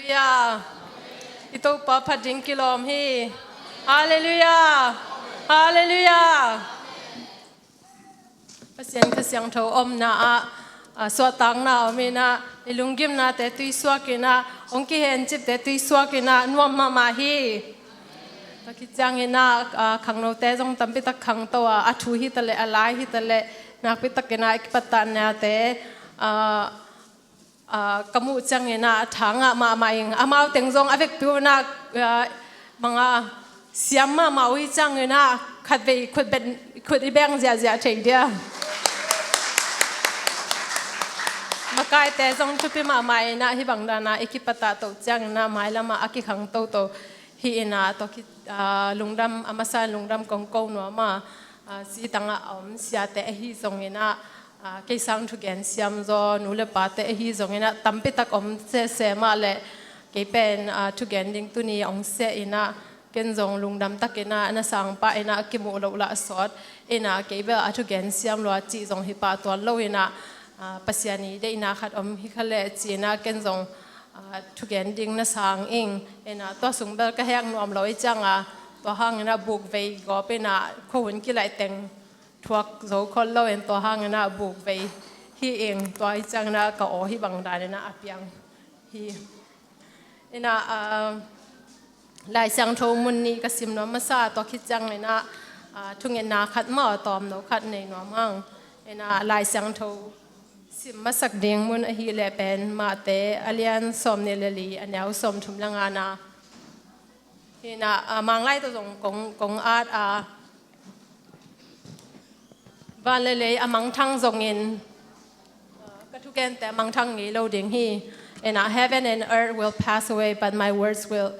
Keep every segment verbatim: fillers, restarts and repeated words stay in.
Halleluiah. I Topa phat ding kilawm hi. Halleluiah. Halleluiah. Pasian Kha Siangtho omna ah, ah, suahtakna om in ah, i lunggimnate tuisuak in ah, hong kihencipte tuisuak in ah, nuam mahmah hi. Tua khit ciangin ah, ah, khangnote zong tampi tak khangto a, a thu hi taleh, a lai hi taleh, nakpi takin ah i kipattanate, ah, ah, ka muh ciangin ah, a tha ngah mahmah ing. Amau teng zong a vekpi un ah, ah, manga siam mahmah uh hi ciangin ah, khatvei khut bet, khut i beng ziahziah thei dia. Makaite zong thupi mahmah in ah, hih bang dan ah i kipattah toh ciangin ah, mailam ah a kikhang toto hi in ah, tua khit, ah, lungdam, a masa in lungdam kong ko nuam a, ah, sitang ah a om siate ahi zongin ah, ah, kei sang thugen siam zaw nu le pate ahi zongin ah, tampi tak om sese mah leh, kei pen, ah, thugen ding tuni hong seh in ah, ken zong lungdam takin ah, na sang pah in ah, kimuh loh lah sawt in ah, kei bel a thugen siam lua cih zong hi pah tuan lo in ah, ah, Pasian i deihna khat om hi kha leh ci in ah, ken zong, ah, thugen ding na sang ing. In ah, tua sung bel ka hek nuam lo i ciang a, tua hangin ah bukvei gawp in ah, khuahun kilaih teng thuak zo khol lo in, tua hangin ah bukvei hi ing. Tua i ciangin ah ka aw hih bang dan in ah a piang hi. In ah, ah, Lai Siangtho mun nih ka sim nuam masa, tua khit ciangin ah, ah, thungetna khat maw, tawmno khat nei nuam hang. In ah, Lai Siangtho sim masak ding mun ahih leh pen Mate a lian sawmnih le li, a neu sawmthum le ngana. In ah, ah, Manglai tawh zong kong, kong at a, van le lei a mangthang zongin, ah, ka thugente a mangthang ngei lo ding hi. In ah, heaven and earth will pass away, but my words will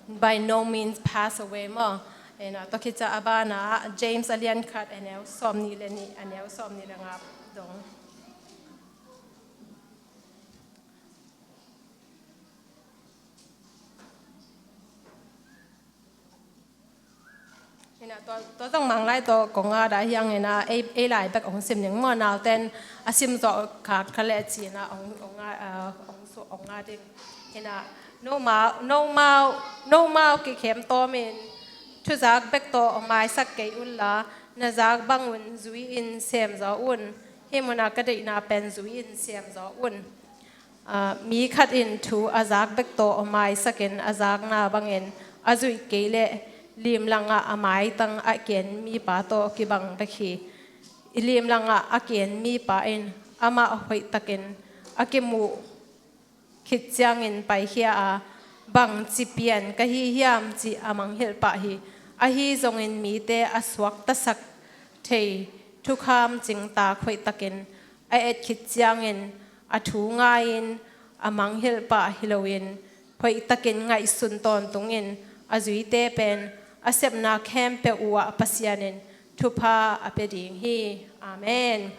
by no means pass away maw. In ah, tua khit ciang a ban ah James a lian khat, a neu sawmnih le nih, a neu sawmnih le nga dong. In ah, tua, tua zong Manglai tawh kong at a, hiang in ah, ei, ei lai bek hong sim ning maw, nauten a sim zawh khat kha leh ci in ah, hong, hong at, ah, hong su-, hong at ding. In ah, nomau, nomau, nomau kikhem tawmin thuzak bek tawh maisak kei unla, na zak bangun zui-in sem zaw un. Hih munah ka deihna pen zui-in sem zaw un. Ah, mi khat in thu a zak bek tawh maisakin a zakna bangin a zuih kei leh limlangah a maitang a ken mipa tawh kibang bek hi. I limlangah a ken mipa in amah hoihtakin a kimuh khit ciangin paikhia a, bangci pian ka hi hiam cih a mangngilh pah hi. Ahi zongin mite a suaktasak thei thukham cingtak hoihtakin a et khit ciangin a thu ngai-in a mangngilh pah hi loin, hoihtakin ngaihsun tawntungin a zuite pen a sepna khempeuh uhah Pasian in thupha a pia ding hi. Amen.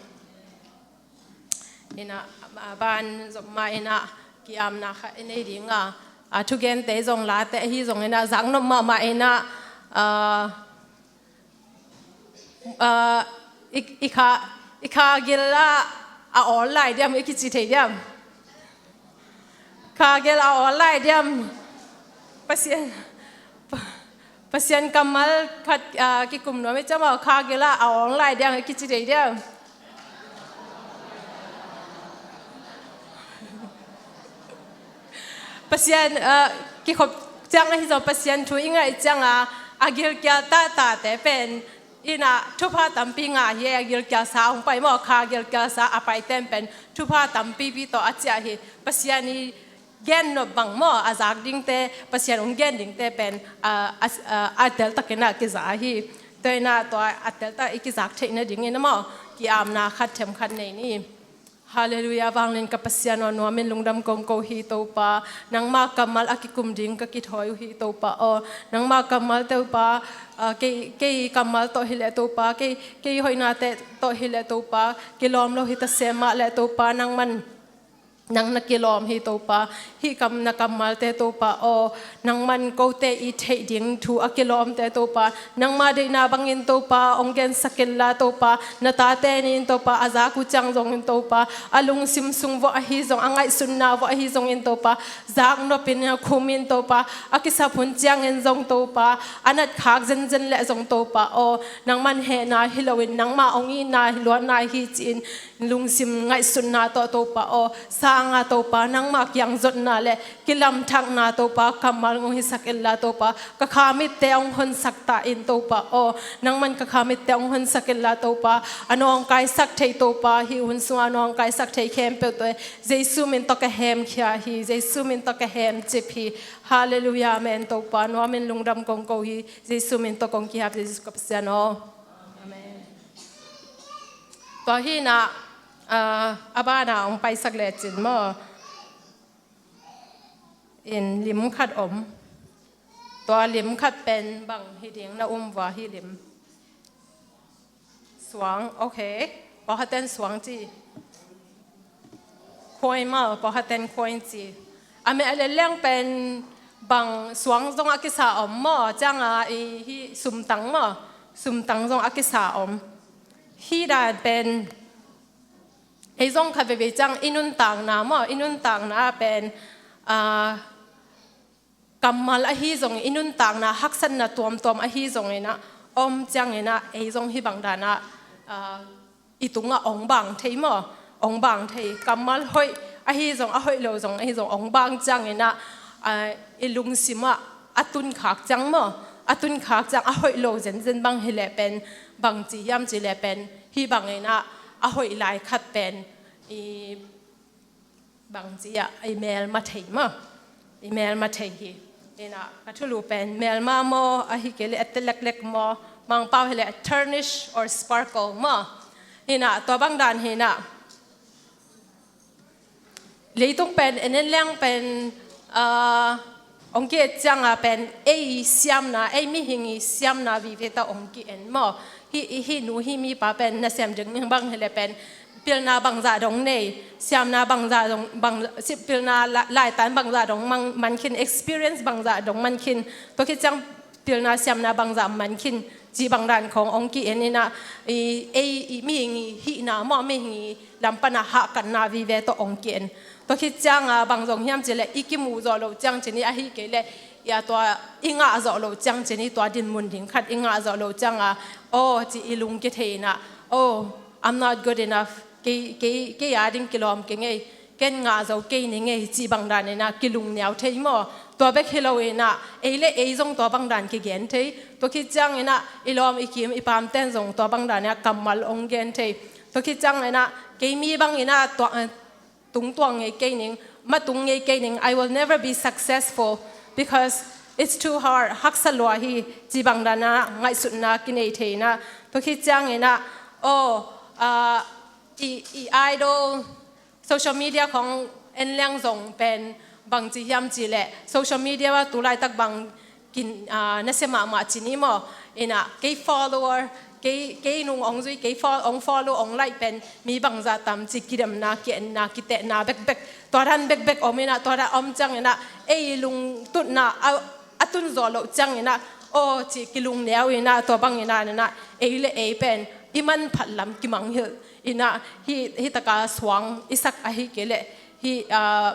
In ah, a ban zom mah in ah, ki-amna khat i nei ding a, a thugente zong late ahi zongin ah, zaknop mahmah in ah, ah, ah, i, i kha, i kha gil ah a awl lai diam, i kici thei diam? Kha gil a awl lai diam? Pasian, Pa-, Pasian kammal khat, ah, kikum nuam i ciang maw, kha gil ah a awl lai diam, i kici thei diam? Pasian, ah, kikhop ciang ahi zong Pasian thu i ngaih ciang a, a gilkial tahtahnate pen in ah thupha tampi ngah hi. A gilkialsa hong pai maw, kha gilkialsa a paiten pen thupha tampipi tawh a ciah hi. Pasian i gennop bang maw, a zak dingte, Pasian hong gen dingte pen, ah, a, ah, a teltakin ah kiza hi. Tua in ah tua a teltak i kizak theih nadingin ah maw, ki-amna khat themkhat nei ni. Halleluiah, vanglian ka Pasian aw, nuamin lungdam kong ko hi Topa. Nangma kammal a kikum ding ka kithawi uh hi Topa aw. Nangma kammal Topa, ah, kei, kei kammal tawh hileh Topa, kei, kei hoihnate tawh hileh Topa, kilawm lo hi ta se mah leh Topa, nangman Nang na kilawm hi Topa, hih kam na kammalte Topa aw, nangman kote i theih ding thu a kilawmte Topa, nangma deihna bangin Topa ong gensak inla Topa, na tate nih in Topa, a zak uh ciang zongin Topa, a lungsim sung vawh ahi zong, a ngaihsutna vawh ahi zongin Topa, zak nopin a khumin Topa, a kisap hun ciangin zong Topa, a natkhak zenzen leh zong Topa aw, nangman hehna hi loin nangma ong itna hi luatna hi ci-in, lungsim ngaihsutna tawh Topa aw, sanga Topa, nangmah kiang zotna le kilamthakna Topa, kammal ong hisak inla Topa, ka kha mitte ong honsak ta in Topa aw, nangman ka kha mitte ong honsak inla Topa, a nawngkaisak thei Topa, hih hun sunga nawngkaisak thei khempeuh tawh Jesu min tawh ka hemkhia hi, Jesu min tawh ka hemcip hi. Halleluiah, amen Topa, nuamin lungdam kong ko hi, Jesu min tawh kong kiap, Jesu ka Pasian aw. Amen. Tua hi inah, ah, a bana ong paisak lecin maw. In lim khat om. Tua lim khat pen bang hi ding na um vua hih lim. Suang, okay. Pawlkhatten suang ci. Khuai maw, pawlkhatten khuai ci. A meh a leleng pen bang suang zong a kisa om maw, cianga i hih sumtang maw, sumtang zong a kisa om. Hih dan pen ei zong khat veivei ciang i nuntakna maw, i nuntakna pen, ah, kammal ahi zongin, i nuntakna haksatna tuamtuam ahi zongin ah, om ciangin ah ei zong hih bang dan ah, ah, i tungah ong bang thei maw, ong bang thei. Kammal hoih ahi zong, a hoih lo zong ahi zong ong bang ciangin ah, ah, i lungsim ah a tunkhak ciang maw, a tunkhak ciang a hoih lo zenzen bang hi leh pen bang ci hiam cih leh pen hih bangin ah a hoih lai khat pen i bang ci ah i melma thei maw, i melma thei hi. Inah ka thulu pen melma maw, ahi kei leh a teleklek maw, Mangpau hi leh tarnish or sparkle maw. Inah tua bang dan hi inah leitung pen en en leng pen, ah, ong ki-et cianga pen ei siamna, ei mihing i siamna vive tawh ong ki-en maw. Hih, hih nu hih mipa pen nasem ding bang hi leh pen pilna bangzah dong nei, siamna bangzah dong, bang, si, pilna la-, laitan bangzah dong man, man khin, experience bangzah dong man khin. Tua khit ciang pilna siamna bangzah man khin cih bang dan khong ong ki-en inah, i, ei, i, mihing i hihna maw, mihing i lam pana hahkatna vive tawh ong ki-en. Tua khit cianga bang zong hiam cih leh i kimuh zawh loh ciang cin i, ahi kei leh i a tua i ngah zawh loh ciang cin i, tua dinmun ding khat i ngah zawh loh cianga, aw ci i lung kithei inah, oh, I'm not good enough. Kei, kei, kei a ding kilawm kei ngei. Ken ngah zo kei ni ngei cih bang dan inah kilungniau thei maw. Tua bek hi lo inah ei le ei zong tua bang dan kigen thei. Tua khit ciang inah i lawm i kim i pamten zong tua bang dan inah kammal ong gen thei. Tua khit ciang inah kei mi bang inah tua, eh, tungtuang ngei kei ning, matung ngei kei ning, I will never be successful because it's too hard, haksa lua hi, cih bang dan ah ngaihsutna kinei thei inah. Tua khit ciang inah, oh, ah, i, i idol, social media khong en leng zong pen bang ci hiam cih leh social media ah tu laitak bang kin, ah, nasia mahmah cin i maw. Inah kei follower, kei, kei nung ong zui, kei fol-, ong follow, ong like pen mi bangzah tam ci kidemna, ki-enna, kitehna bekbek, tua dan bekbek om inah, tua dan om ciang inah ei lungtutna a, a tun zawh loh ciang inah, aw ci kilungneu inah, tua bang inah, inah ei le ei pen i manphat lam kimanghilh inah, hih, hih taka suang i sak, ahi kei leh hih, ah,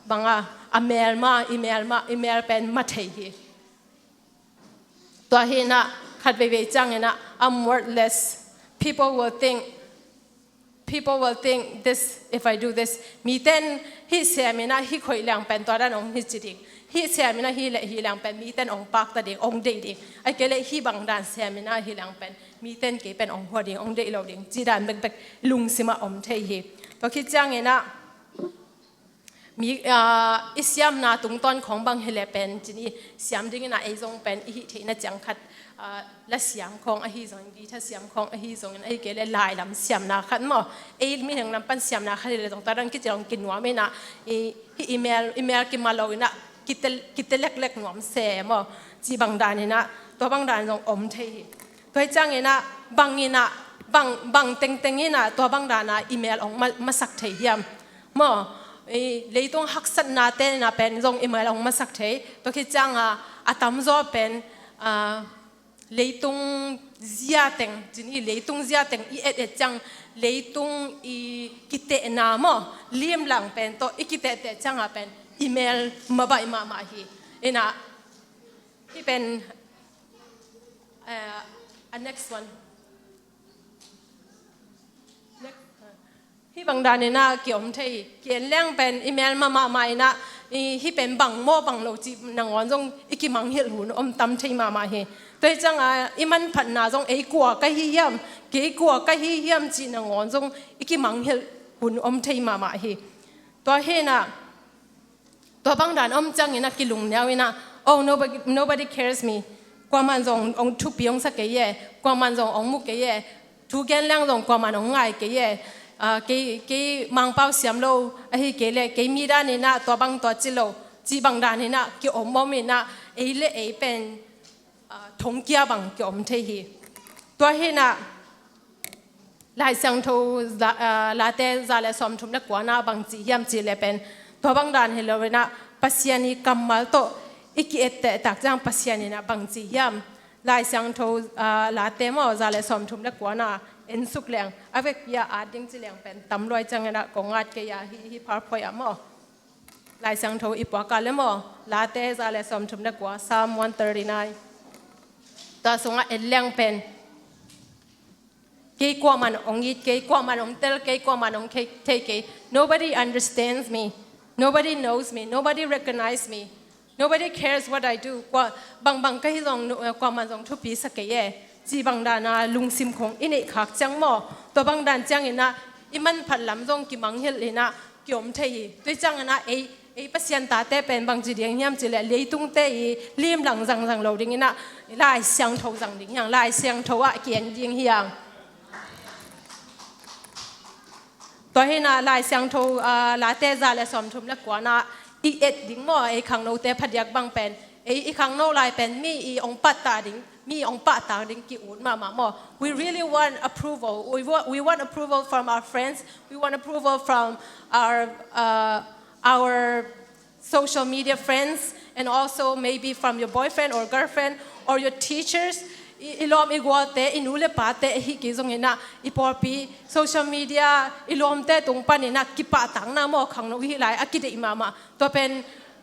banga, a melma, i melma, i mel pen ma thei hi. Tua hi inah khat veivei ciang inah, I'm worthless. People will think, people will think this if I do this. Miten hih sem inah hih khoih leng pen tua dan ong hi ci ding. Hih sem inah hih le hih leng pen miten ong pakta ding, ong deih ding. Ahi kei leh hih bang dan sem inah hih leng pen miten kei pen ong hua ding, ong deih lo ding, cih dan bekbek lungsim ah om thei hi. Tua khit ciang inah mi, ah, i siamna tungtawn khong bang hi leh pen cin i siam ding inah ei zong pen i hih theihna ciang khat, ah, la siam khong ahi zongin, guitar siam khong ahi zongin, ahi kei leh lai lam siamna khat maw, ei mihing lam pan siamna khat hi leh zong tua dan kici zong kinuam inah i, hih i mel, i mel kima lo inah kite, kite leklek nuam se maw, cih bang dan inah tua bang dan zong om thei hi. Tua hi ciang inah bang inah, bang, bang tengteng inah tua bang dan ah i mel ong ma-, masak thei hiam maw. Ei, leitung haksatnate na pen zong i mail hong masak thei. Tua khit cianga a tamzaw pen, ah, leitung zia teng, cin i leitung zia teng i et et ciang leitung i kitehna maw, limlang pen tawh i kitehteh cianga pen i mail mabaih mahmah hi. Ina, hih pen, eh, a next one. Hih bang daninah ki-om thei hi. Ki-en leng pen i mail mahmah inah, i, hih pen bang maw bang lo cih nangawn zong i kimanghilh hun om tam thei mahmah hi. Tua hi cianga i manphatna zong ei kua ka hi hiam, kei kua ka hi hiam cih nangawn zong i kimanghilh hun om thei mahmah hi. Tua hinah, tua bang dan om ciangin a kilungneu inah, "Oh, nobody, nobody cares me. Kuaman zong ong thupi ong sa kei e, kuaman zong ong mu kei e, thu gen leng zong kuaman ong ngai kei e, ah, kei, kei Mangpau siam lo, ahi kei le, kei mi dan inah tua bang tua ci lo," cih bang dan inah ki-om om inah, ei le ei pen, ah, thongkia bang ki-om thei hi. Tua hinah, Lai Siangtho za-, ah, Late za le sawmthum le kuana bang ci hiam cih le pen, tua bang dan hi lo inah, Pasian i kammal tawh i ki-etteh tak ciang Pasian inah bang ci hiam. Lai Siangtho, ah, Late maw, za le sawmthum le kuana en suk leng, a vekpi-a at ding ci leng pen tam luai ciang inah kong at kei a, hi, hi PowerPoint ah maw. Lai Siangtho i puaka le maw, Late za le sawmthum le kua, Psalm one thirty-nine. Tua sungah en leng pen, "Kei kuaman ong it kei, kuaman ong tel kei, kuaman ong kei, thei kei. Nobody understands me. Nobody knows me. Nobody recognize me. Nobody cares what I do." Kua, bang bang ka hi zong, nu-, eh, kuaman zong thupi sa kei e, cih bang dana lungsim khong i neih khak ciang maw, tua bang dan ciang inah i manphat lam zong kimanghilh inah ki-om thei hi. Tua hi ciang inah ei, ei Pasian tate pen bang ci ding hiam cih le, leitungte i limlang zangzang lo ding inah Lai Siangtho zang ding hiang, Lai Siangtho ah ki-en ding hiang. Tua hinah Lai Siangtho, ah, Late za le sawmthum le kuana i et ding maw, ei khangnote phadiak bang pen, ei i khangno lai pen mi i ong pattah ding, mi ong pahtak ding ki-ut mahmah maw. We really want approval. We wa-, we want approval from our friends. We want approval from our, uh, our social media friends, and also maybe from your boyfriend or girlfriend or your teachers. I, i lawm i gualte, i nu le pate ahi kei zong inah, i pawlpi social media, i lawmte tung pan inah kipahtakna maw, khangno hi lai a kideih mahmah. Tua pen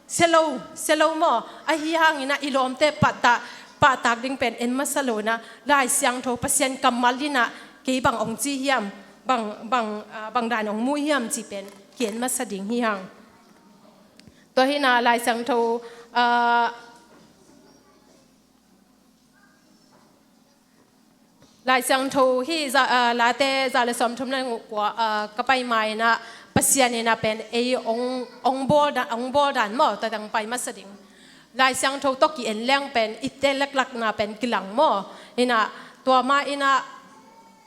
sia lo, sia lo maw, ahi hang inah i lawmte pahtak, pahtak ding pen en masa lo inah, Lai Siangtho Pasian kammal inah kei bang ong ci hiam, bang, bang, ah, bang dan ong mu hiam cih pen ki-en masa ding hi hang. Tua hinah Lai Siangtho, ah, Lai Siangtho hi za, ah, Late za le sawmthum le kua, ah, ka pai ma inah Pasian inah pen ei ong, ong bawl dan, ong bawl dan maw, tua teng pai masa ding. Lai Siangtho tawh ki-en leng pen i tel laklakna pen kilang maw. Inah tua ma inah,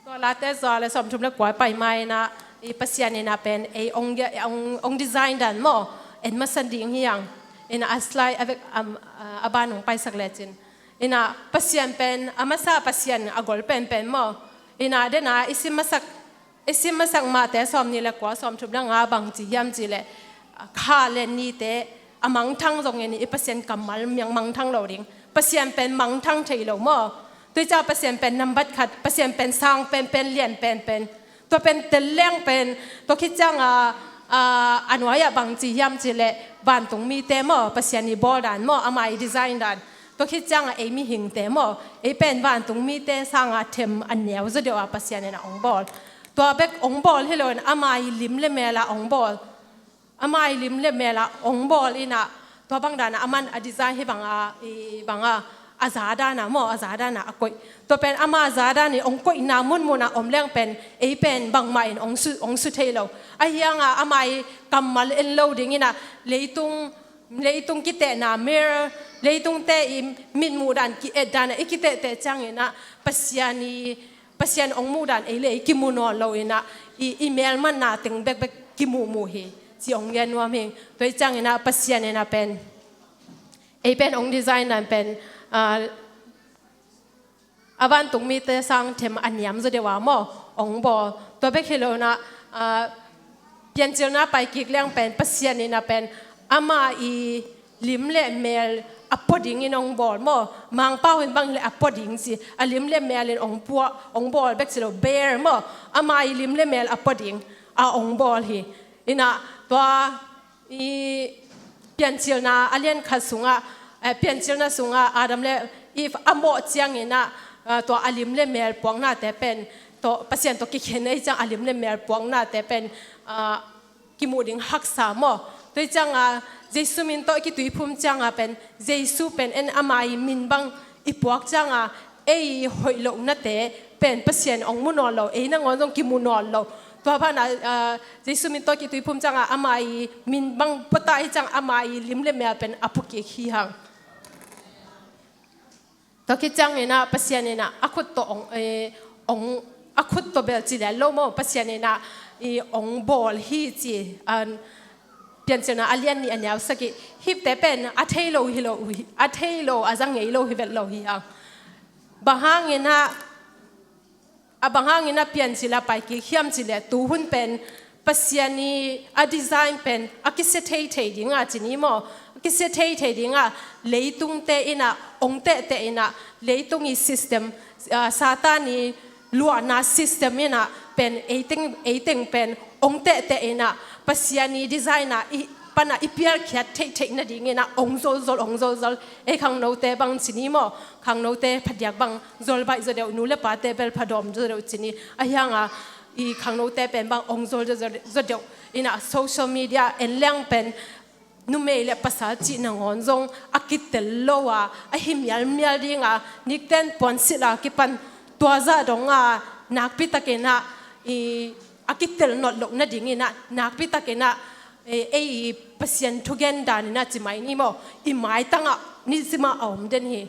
tua Late za le sawmthum le kua pai ma inah, i Pasian inah pen ei ong, ong, ong design dan maw, en masa ding hi hang. Inah a slide a vek, am, a, a ban ong paisak lecin. Inah Pasian pen, a masa Pasian a gol penpen maw. Inah dena i sim masak, i sim masak Mate sawmnih le kua, sawmthum le nga bang ci hiam cih le, kha le nite a mangthang zongin i Pasian kammal miang mangthang lo ding. Pasian pen mangthang thei lo maw. Tua hi ciang Pasian pen nambat khat, Pasian pen sang penpen, lian penpen. Tua pen tel leng pen, tua khit cianga, a, a nuai-ah bang ci hiam cih le, vantung mite maw, Pasian i bawl dan maw, ama i design dan. Tua khit cianga ei mihingte maw, ei pen vantung mite sanga them a neu zaw deuh a Pasian inah ong bawl. Tua bek ong bawl hi loin ama i lim le mela ong bawl. Ama i lim le mela ong bawl inah, tua bang dana aman a design hi banga, i banga, a za dana maw, a za dana a koih. Tua pen ama za dan i ong koihna munmuna om leng pen, ei pen bangmah in ong su, ong su thei lo. Ahi hanga ama i kammal en lo ding inah, leitung, leitung kitehna, mirror, leitungte i mitmuh dan, ki-et dana i kitehteh ciang inah, Pasian i Pasian ong muh dan ei le ei kimu nawn lo inah, i, i melmatna teng bekbek kimuhmuh hi, ci ong gen nuam hi. Tua hi ciang inah Pasian inah pen, ei pen ong design dan pen, ah, a vantung mite sang them a niam zaw deuh a maw, ong bawl. Tua bek hi lo inah, ah, Piancilna pai kik leng pen Pasian in a pen ama i lim le mel a pua dingin ong bawl maw. Mangpau in bang le a pua ding ci, a lim le mel in ong pua, ong bawl bek ci lo, bear maw. Ama i lim le mel a pua ding a ong bawl hi. Ina tua i Piancilna a lian khat sungah, eh, Piancilna sungah Adam le Eve a mawh ciangin ah, ah, tua a lim le mel puaknate pen, tua Pasian tawh kikhen ei ciang a lim le mel puaknate pen, ah, kimuh ding haksa maw. Tua hi ciangah Jesu min tawh i kituiphum ciangah pen, Jesu pen en ama i min bang i puak ciangah, ei hoih lohnate pen Pasian ong mu nawn lo, ei nangawn zong kimu nawn lo. Tua banah, ah, Jesu min tawh kituiphum ciangah ama i min bang pua ta hi ciang ama i lim le mel pen a pua kik hi hang. Tua khit ciangin ah Pasian in ah a khut tawh ong, eh, ong, a khut tawh bel ci lian lo maw, Pasian in ah i ong bawl hi ci, ah, Piancilna a lian nih a neu sagih. Hihte pen a thei lo hi lo hi, a thei lo, a za ngei lo hi vet lo hi hang. Bang hangin ah, a bang hangin ah Piancil a pai kik hiam ci leh, tuhun pen Pasian i a design pen a kisia thei thei ding a ci ni maw. A kisia thei thei ding a, leitungte in ah ong tehteh in ah, leitung i system, ah, Satan i luahna system in ah pen eiteng, eiteng pen ong tehteh in ah Pasian i design a i pan a i pialkhiat theihtheih nadingin ah ong zolzol, ong zolzol. Ei khangnote bang ci ni maw, khangnote phadiak bang zol baih zaw deuh, nu le pate bel phadawm zaw deuh ci ni. A hiang a i khangnote pen bang ong zol zaw, zaw deuh in ah social media en leng pen numei le pasal cih nangawn zong a kitel lo a, a hi mialmial ding a, nikten puansilh a kipan tua zah dong a, nakpi takin ah i a kitel nolh loh nadingin ah, nakpi takin ah, eh, ei i Pasian thugen dan in ah ci mai ni maw, i maitang ah nisim a a om den hi.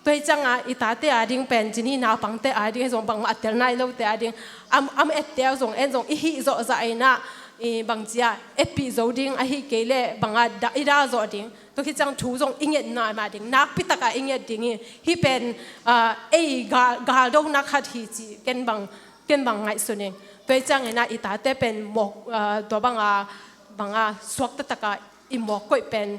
Tua hi ciangah i tate a ding pen ci ni, naupangte a ding zong bangmah a tel nai lote a ding, am, am ette zong en zong i hih zawh zah in ah, i bang ci a, etpih zo ding, ahih kei leh bang a da, i da zawh ding. Tua khit ciang thu zong i nget nai mah ding, nakpi takah i nget ding hi. Hih pen, ah, ei gal, galdo nak khat hi ci ken bang, ken bang ngaihsun ing. Tua hi ciangin ah i tate pen mawk, ah, tua bang a, bang a suak taktakah i mawk koih pen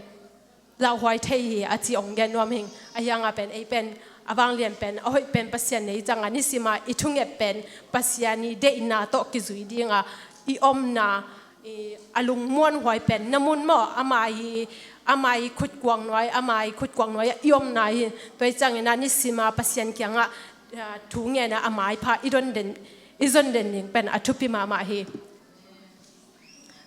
lauhuai thei hi a ci ong gen nuam hing. A hiang a pen ei pen a vanglian pen, a hoih pen Pasian nei ciang a, nisim a i thunget pen Pasian i deihna tawh kizui ding a, i omna, i, a lungmuanhuai pen na mun maw, ama i, ama i khutkuang nuai, ama i khutkuang nuai a i omna hi. Tua hi ciangin ah nisim a Pasian kiangah, ah, thu ngen a, a maipha i don den, i zon den ding pen a thupi mahmah hi.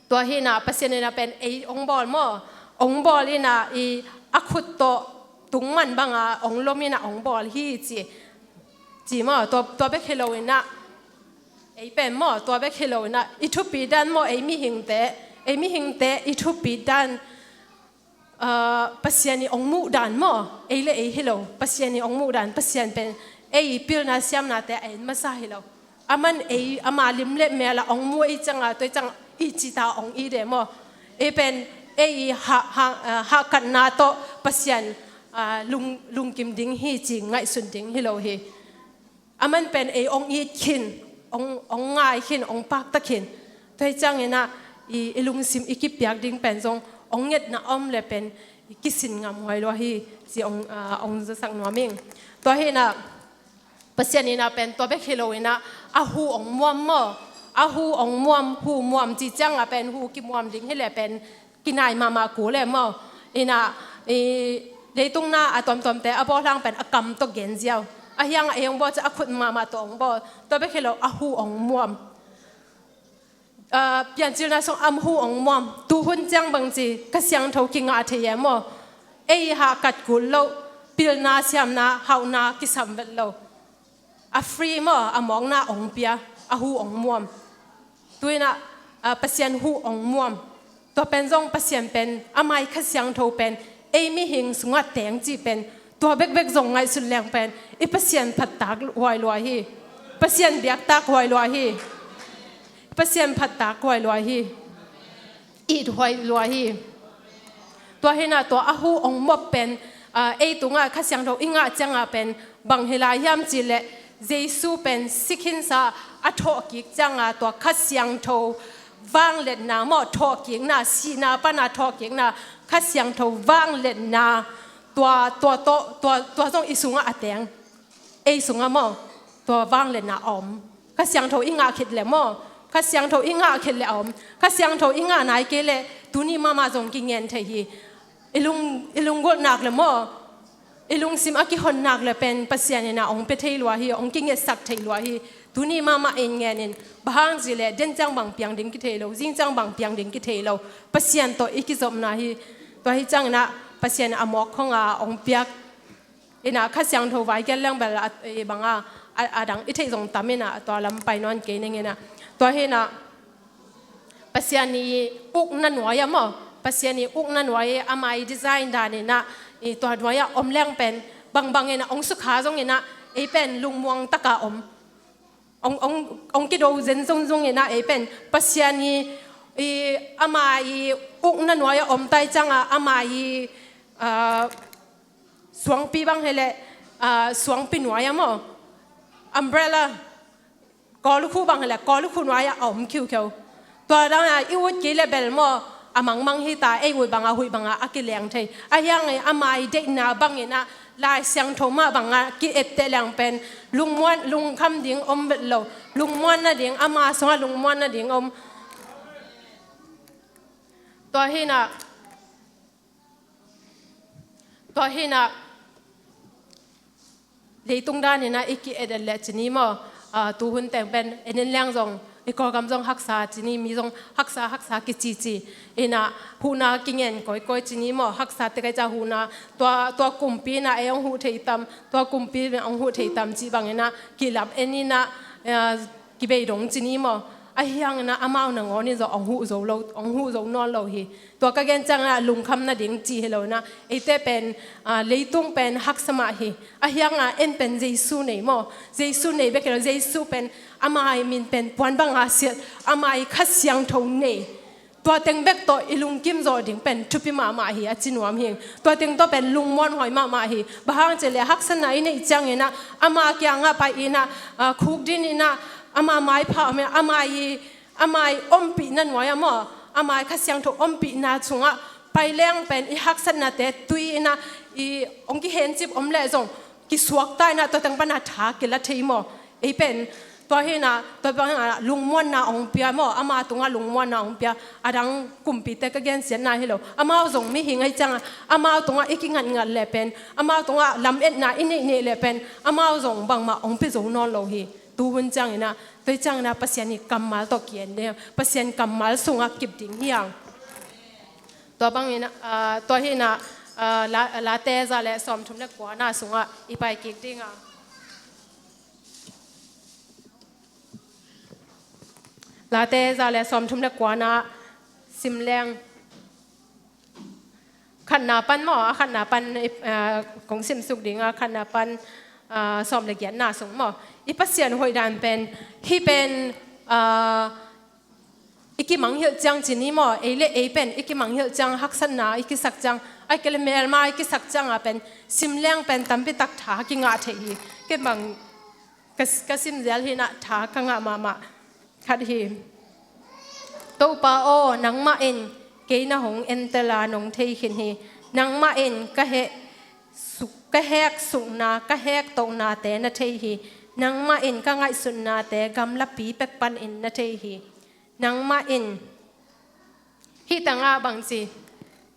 Tua hi in ah Pasian in ah pen ei ong bawl maw, ong bawl in ah i a khut tawh tungman bang a ong lom in ah ong bawl hi ci, ci maw. Tua, tua bek hi lo in ah, ei pen maw, tua bek hi lo in ah i thupi dan maw, ei mihingte, ei mihingte i thupi dan, ah, Pasian i ong muh dan maw, ei le ei hi lo, Pasian i ong muh dan, Pasian pen ei i pilna siamnate a en masa hi lo. Aman ei, ama lim le mel a ong mu ei ciang a, tua ciang i cita ong i de maw. Ei pen ei i ha, ha, ah, hahkatna tawh Pasian, ah, lung, lungkim ding hi ci ngaihsun ding hi lo hi. Aman pen ei ong it khin, ong, ong ngai khin, ong pakta khin. Tua hi ciangin ah i, i lungsim i kipiak ding pen zong ong ngetna om le pen i kisin ngam huai lua hi ci ong, ah, ong zasak nuam ing. Tua hi in ah Pasian in ah pen tua bek hi lo in ah, a hu ong muam maw, a hu ong muam, hu muam ci ciang a pen hu kimuam ding hi le pen kinai mahmah kul e maw. In ah, i, leitung na a tuamtuamte a bawlhang pen a kam tawh gen ziau. A hiang a ei ong bawl ciang a khut mahmah tawh ong bawl. Tua bek hi lo, a hu ong muam. Ah, Piancilna sung a hu ong muam. Tuhun ciang bang ci, Kha Siangtho kingah thei e maw. Ei hahkat kul loh, pilna siamna, hauhna kisam vet lo. A free maw, a mawkna ong pia, a hu ong muam. Tu in ah, ah, Pasian hu ong muam. Tua pen zong Pasian pen, ama i Kha Siangtho pen ei mihing sungah teng cih pen, tua bekbek zong ngaihsun leng pen i Pasian phattak huai lua hi. Pasian biaktak huai lua hi. Pasian phattak huai lua hi. It huai lua hi. Tua hi in ah tua a hu ong muam pen, ah, ei tungah Kha Siangtho i ngah ciang a pen bang hi lai hiam cih leh, Jesu pen si khinsa a thawh kik ciang a tua Kha Siangtho vangliatna maw, thawhkikna, sihna pana thawhkikna, Kha Siangtho vangliatna, tua, tua, tua, tua, tua zong i sungah a teng. Ei sungah maw, tua vangliatna a om. Kha Siangtho i ngah khit leh maw, Kha Siangtho i ngah khit leh a om. Kha Siangtho i ngah nai kei leh tuni mahmah zong kingen thei hi. I lung, i lunggulh nak leh maw, i lungsim a kihon nak leh pen Pasian in ah hong pia thei lua hi, hong kingetsak thei lua hi. Tuni mahmah in ngen in, bang hang cih leh den ciang bang piang ding kithei lo, zing ciang bang piang ding kithei lo. Pasian tawh i kizopna hi. Tua hi ciangin ah Pasian a mawk khong a hong piak. In ah Kha Siangtho vai gen leng bel a, i bang a, a, a dang i theih zong tam in ah tua lam pai nawn kei ning in ah. Tua hi in ah Pasian i ukna nuai ah maw, Pasian i ukna nuai, ama i design dan in ah, i tua nuai ah om leng pen, bangbang in ah hong sukha zong in ah, ei pen lungmuang tak a om. Hong, hong, hong kido zen zongzong in ah, ei pen Pasian i, i ama i ukna nuai ah om tai ciang a, ama i, ah, suangpi bang hi leh, ah, suangpi nuai ah maw, umbrella, kawlukhu bang hi leh kawlukhu nuai ah a om khiukheu. Tua dan a i ut kei leh bel maw, a mangmang hi ta, ei ut bang a, huih bang a, a kileng thei. Ahih hang e, ama i deihna bang in ah, Lai Siangtho mah bang a ki-etteh leng pen, lungmuan, lungkham ding om vet lo. Lungmuan nading, ama sungah lungmuan nading om. Tua hi in ah, tua hi in ah, leitung dan in ah i ki-et et leh ci ni maw, ah, tuhun teng pen, en in leng zong, i Kawlgam zong haksa ci ni, mi zong haksa, haksa kicici. In ah, huhna kingen kawikawi ci ni maw, haksa tek ai ca huhna, tua, tua kumpi in ah ei hong huh thei tam, tua kumpi in ah hong huh thei tam cih bang in ah, kilam en in ah, ah, kibei dong ci ni maw. Ahih hang in ah amau nangawn in zong hong huh zo lo, hong huh zo nawn lo hi. Tua ka gen ciang ah lungkham nading ci hi lo in ah, eite pen, ah, leitung pen haksa mah hi. Ahih hang a en pen Jesu nei maw. Jesu nei bek hi lo, Jesu pen ama i min pen puan bang a siat, ama i Kha Siangtho nei. Tua teng bek tawh i lungkim zawh ding pen thupi mahmah hi, a ci nuam hing. Tua teng tawh pen lungmuan huai mahmah hi. Bang hang cih leh haksatna i neih ciangin ah, ama kiangah pai in ah, ah, khukdin in ah, ama maipha om in ah, ama i, ama i ompihna nuai ah maw, ama i Kha Siangtho ompihna sungah pai leng pen i haksatnate tui in ah, i hong kihencip om leh zong, kisuakta in ah tua teng pan a tha kila thei maw. Ei pen, tua hi in ah, tua bang in ah lungmuanna hong pia maw, ama tungah lungmuanna hong pia, a dang kumpite ka gensiatna hi lo. Amau zong mihing ahih ciang ah, amau tungah i kingatngat leh pen, amau tungah lametna i neihneih leh pen, amau zong bangmah hong pia zo nawn lo hi. Tuhun ciangin ah, tua hi ciangin ah Pasian i kammal tawh ki-en ding, Pasian kammal sungah kip ding hi hang. Tua bangin ah, tua hi in ah, ah, La, Late za le sawmthum le kuana sungah i pai kik ding a. Late za le sawmthum le kuana sim leng. Khatna pan maw, a khatna pan, eh, kong simsuk ding a, khatna pan, ah, sawm le giatna sung maw. I Pasian hoih dan pen, hih pen, ah, i kimanghilh ciang ci ni maw, ei le ei pen, i kimanghilh ciang, haksatna i kisak ciang, ahih kei leh melma i kisak ciang a pen, sim leng pen tampi tak tha kingah thei hi. Kei bang, ka, ka sim zel hi in ah tha ka ngah mahmah khat hi. Topa aw, nangmah in kei na hong entel a, nong thei khin hi. Nangmah in ka heh suk, ka hek sukna, ka hek tohnate na thei hi. Nangmah in ka ngaihsutnate gamlapi pek panin na thei hi. Nangmah in, hih tangah bang ci,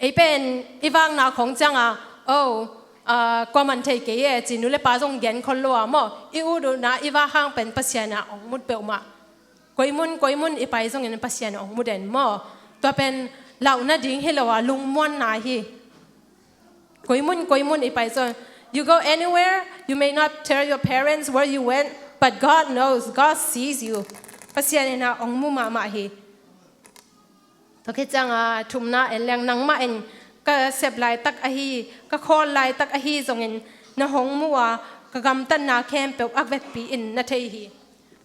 ei pen i vakna khong ciangah, oh, ah, kuaman thei kei e, ci nu le pa zong gen khol lo a maw, i ut utna i vak hang pen Pasian ah hong mut peuhmah. Koi mun, koi mun i pai zongin Pasian hong mu den maw. Tua pen lauh nading hi lo a, lungmuanna hi. Koi mun, koi mun i pai zong. You go anywhere, you may not tell your parents where you went, but God knows, God sees you. Pasian in ah hong mu mahmah hi. Tua khit ciangah thumna en leng, nangmah in ka sep laitak ahi, ka khawl laitak ahi zongin na hong mu a, ka gamtatna khempeuh a vekpi in na thei hi.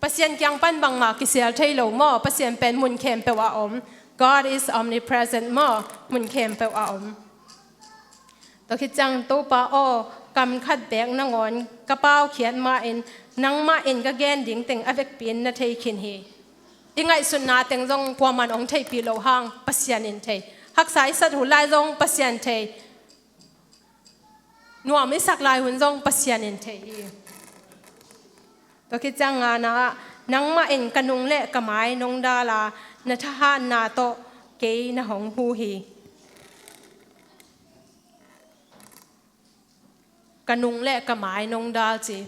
Pasian kiang pan bangmah kisial thei lo maw, Pasian pen mun khempeuh a om. God is omnipresent maw, mun khempeuh a om. Tua khit ciang Topa aw, kam khat beek nangawn ka paukhiat ma-in, nangmah in ka gen ding teng a vekpi in na thei khin hi. I ngaihsutna teng zong kuaman hong theihpih loh hang Pasian in thei. Haksa i sat hun lai zong Pasian thei. Nuam i sak lai hun zong Pasian in thei hi. Tua khit ciang ngana ah, nangmah in ka nung le ka mai nong dal a, na thahatna tawh kei na hong hu hi. Ka nung le ka mai nong dal ci.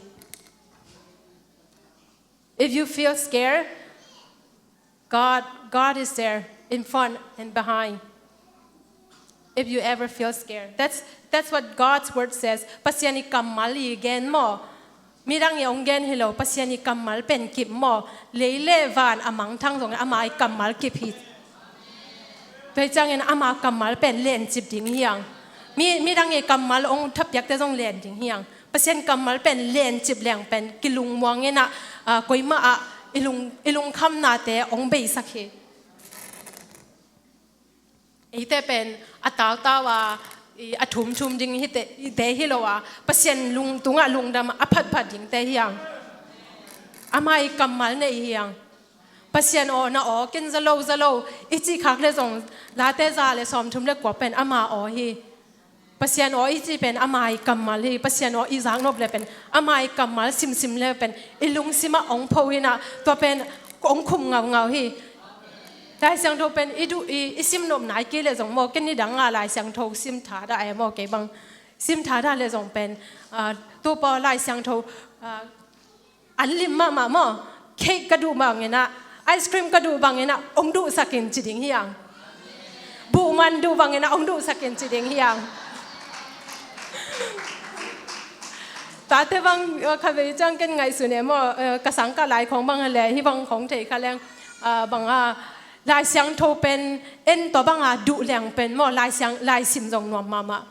If you feel scared, God, God is there in front and behind. If you ever feel scared, that's, that's what God's word says. Pasian i kammal i gen maw? Midang i hong gen hi lo, Pasian i kammal pen kip maw? Lei le van a mangthang zong ama i kammal kip hi. Tua hi ciangin ama kammal pen lencip ding hi hang. Mi, midang i kammal hong thapiakte zong len ding hi hang. Pasian kammal pen lencip leng pen kilungmuang in ah, ah, koimah ah i lung, i lungkhamnate hong beisak hi. Eite pen a tautau a, i, a thumthum ding hite, hite hi lo a, Pasian lung tungah lungdam a phatphat dingte hi hang. Ama i kammal nei hi hang. Pasian aw, na aw ken za lo, za lo i cih khak le zong, Late za le sawmthum le kua pen ama aw hi. Pasian aw i cih pen ama i kammal hi. Pasian aw i zaknop le pen ama i kammal simsim le pen i lungsim ah hong pho in ah, tua pen hong khum ngaungau hi. Lai Siangtho pen i duh i, i simnop nai kei le zong maw, ken nidang a Lai Siangtho sim thadah e maw, kei bang sim thadah le zong pen, ah, tupa Lai Siangtho, ah, an lim mahmah maw, cake ka duh bangin ah, ice cream ka duh bangin ah hong duhsak in ci ding hi hang. Buhman duh bangin ah hong duhsak in ci ding hi hang. Tate bang, eh, khavei ciang ken ngaihsun e maw, eh, ka sangkah lai khawng bang le hih bang khawng thei kha leng, ah, bang a, Lai Siangtho pen en tua bang a duh leng pen maw, Lai Siang, Lai sim zong nuam mahmah.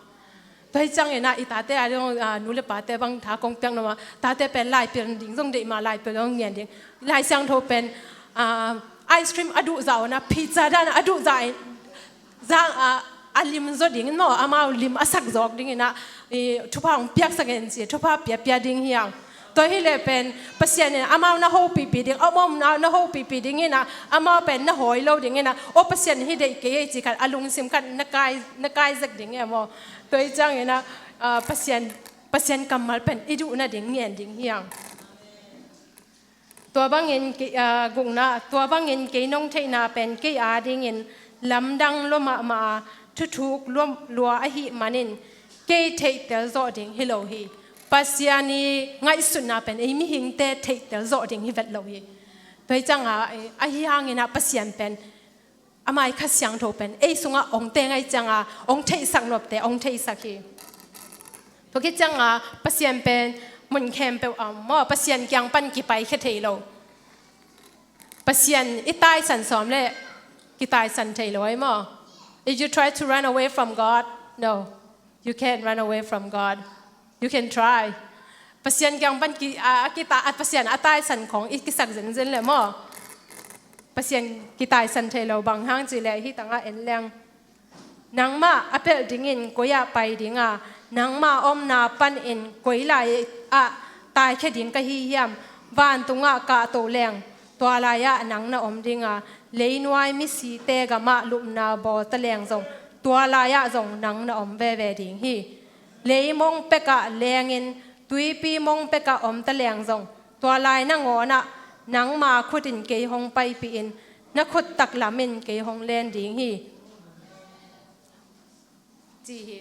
Tua hi ciangin ah i tate a ding, ah, nu le pate bang tha kong piak nuam a, tate pen Lai pil ding zong deih mah, Lai pil zong ngen ding. Lai Siangtho pen, ah, ice cream a duh zah un ah, pizza dan a duh zah in, zang, ah, a lim zaw ding in maw, amau lim a sak zawk ding in ah, i, thupha hong piaksak in ci, thupha piapia ding hi hang. Tua hi le pen Pasian in amau na hopihpih ding, a om na, na hopihpih ding in ah, amau pen na hawi lo ding in ah, aw Pasian hih deih kei ei ci khat, a lungsim khat na kai, na kai zek ding e maw. Tua hi ciangin ah, ah, Pasian, Pasian kammal pen i duh nading ngen ding hi hang. Tua bangin kei, ah, gukna, tua bangin kei nong theihna pen kei a dingin lamdang lua mahmah a, thuthuk lua, lua ahih manin kei theihtel zawh ding hi lo hi. Pasian i ngaihsutna pen ei mihingte theihtel zawh ding hi vet lo hi. Tua hi cianga, eh, ahi hangin ah Pasian pen, ama i Kha Siangtho pen ei sungah hong teng ahih cianga hong theihsak nopte hong theihsak hi. Tua khit cianga Pasian pen mun khempeuh a om maw, Pasian kiang pan kipaikhia thei lo. Pasian i taisan sawm leh kitaisan thei lo ahi maw. If you try to run away from God, no, you can't run away from God. You can try. Pasian kiang pan ki, a, a kita, a Pasian a taisan khawng i kisak zenzen leh maw, Pasian kitaisan thei lo. Bang hang cih leh hih tangah en leng. Nangmah a pelh dingin koi-ah pai ding a, nangmah omna panin koi lai-ah taikhia ding ka hi hiam? Vantungah kahto leng, tua lai-ah nang na om ding a, leinuai misite gamah lupna bawl ta leng zong, tua lai-ah zong nang na om veve ding hi. Leimong pekah lengin, tuipi mong pekah om ta leng zong, tua lai nangawnah nangma khutin kei hong paipihin, na khut taklamin kei hong len ding hi, ci hi.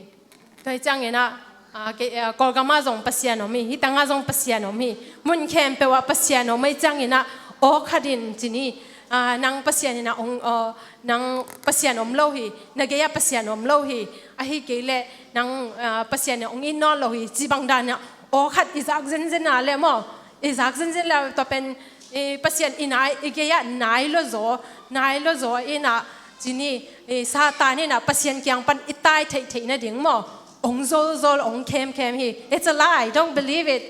Tua hi ciangin ah, ah, kei, ah, Kawlgamah zong Pasian om hi, hih tangah zong Pasian om hi. Mun khempeuh ah Pasian om ahih ciangin ah, aw khatin ci ni, ah, nang Pasian in ah hong, ah, nang Pasian om lo hi, na gei-ah Pasian om lo hi, ahih kei leh nang, ah, Pasian in hong it nawn lo hi, cih bang dan in ah, aw khat i zak zenzen a leh maw, i zak zenzen leh tua pen, i Pasian i nai, i gei-ah nai lua zaw, nai lua zaw in ah, ci ni, i Satan in ah Pasian kiang pan i tai theihtheih nading maw, hong zolzol, hong khemkhem hi. It's a lie. Don't believe it.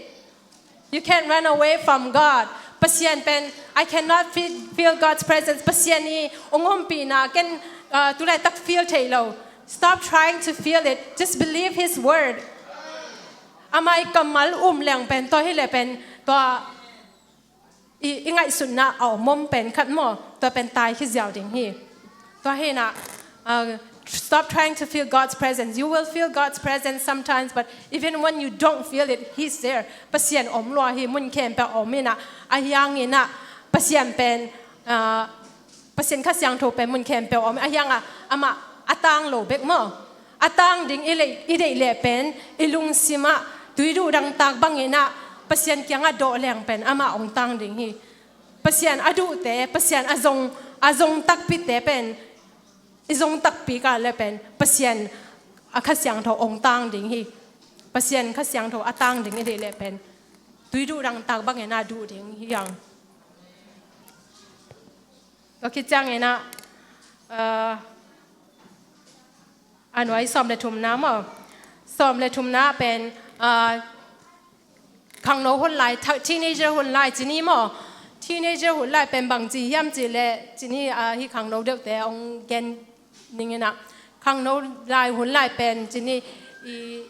You can't run away from God. Pasian pen, I cannot feel, feel God's presence. Pasian i hong ompihna ken, uh, tu laitak feel thei lo. Stop trying to feel it. Just believe His word. Ama i kammal um leng pen, tua hi leh pen, tua i, i ngaihsutna a om om pen khat maw, tua pen tai khit ziau ding hi. Tua hi na, uh, stop trying to feel God's presence. You will feel God's presence sometimes, but even when you don't feel it, He's there. Pasian om lua hi, mun khempeuh om hi na, ahi hangin ah, Pasian pen, uh, Pasian Kha Siangtho pen mun khempeuh om, ahi hangah amah a tang lo bek maw. A tang ding i lei, i deih leh pen, i lungsim ah, tui duh dang tak bangin ah, Pasian kiangah dawh leng pen, amah hong tang ding hi. Pasian a duhte, Pasian a zong, a zong takpite pen, i zong takpi kah leh pen, Pasian a Kha Siangtho hong tang ding hi. Pasian Kha Siangtho a tang ding i deih leh pen, tui duh dang tak bangin ah duh ding hi hang. Tua khit ciangin ah, uh, a nuai sawm le thumna maw. Sawm le thumna pen, uh, khangno hun lai, tha-, teenager hun lai ci ni maw. Teenager hun lai pen bang ci hiam cih leh, ci ni, uh, hih khangno deuhte hong gen ning in ah. Khangno lai hun lai pen ci ni, i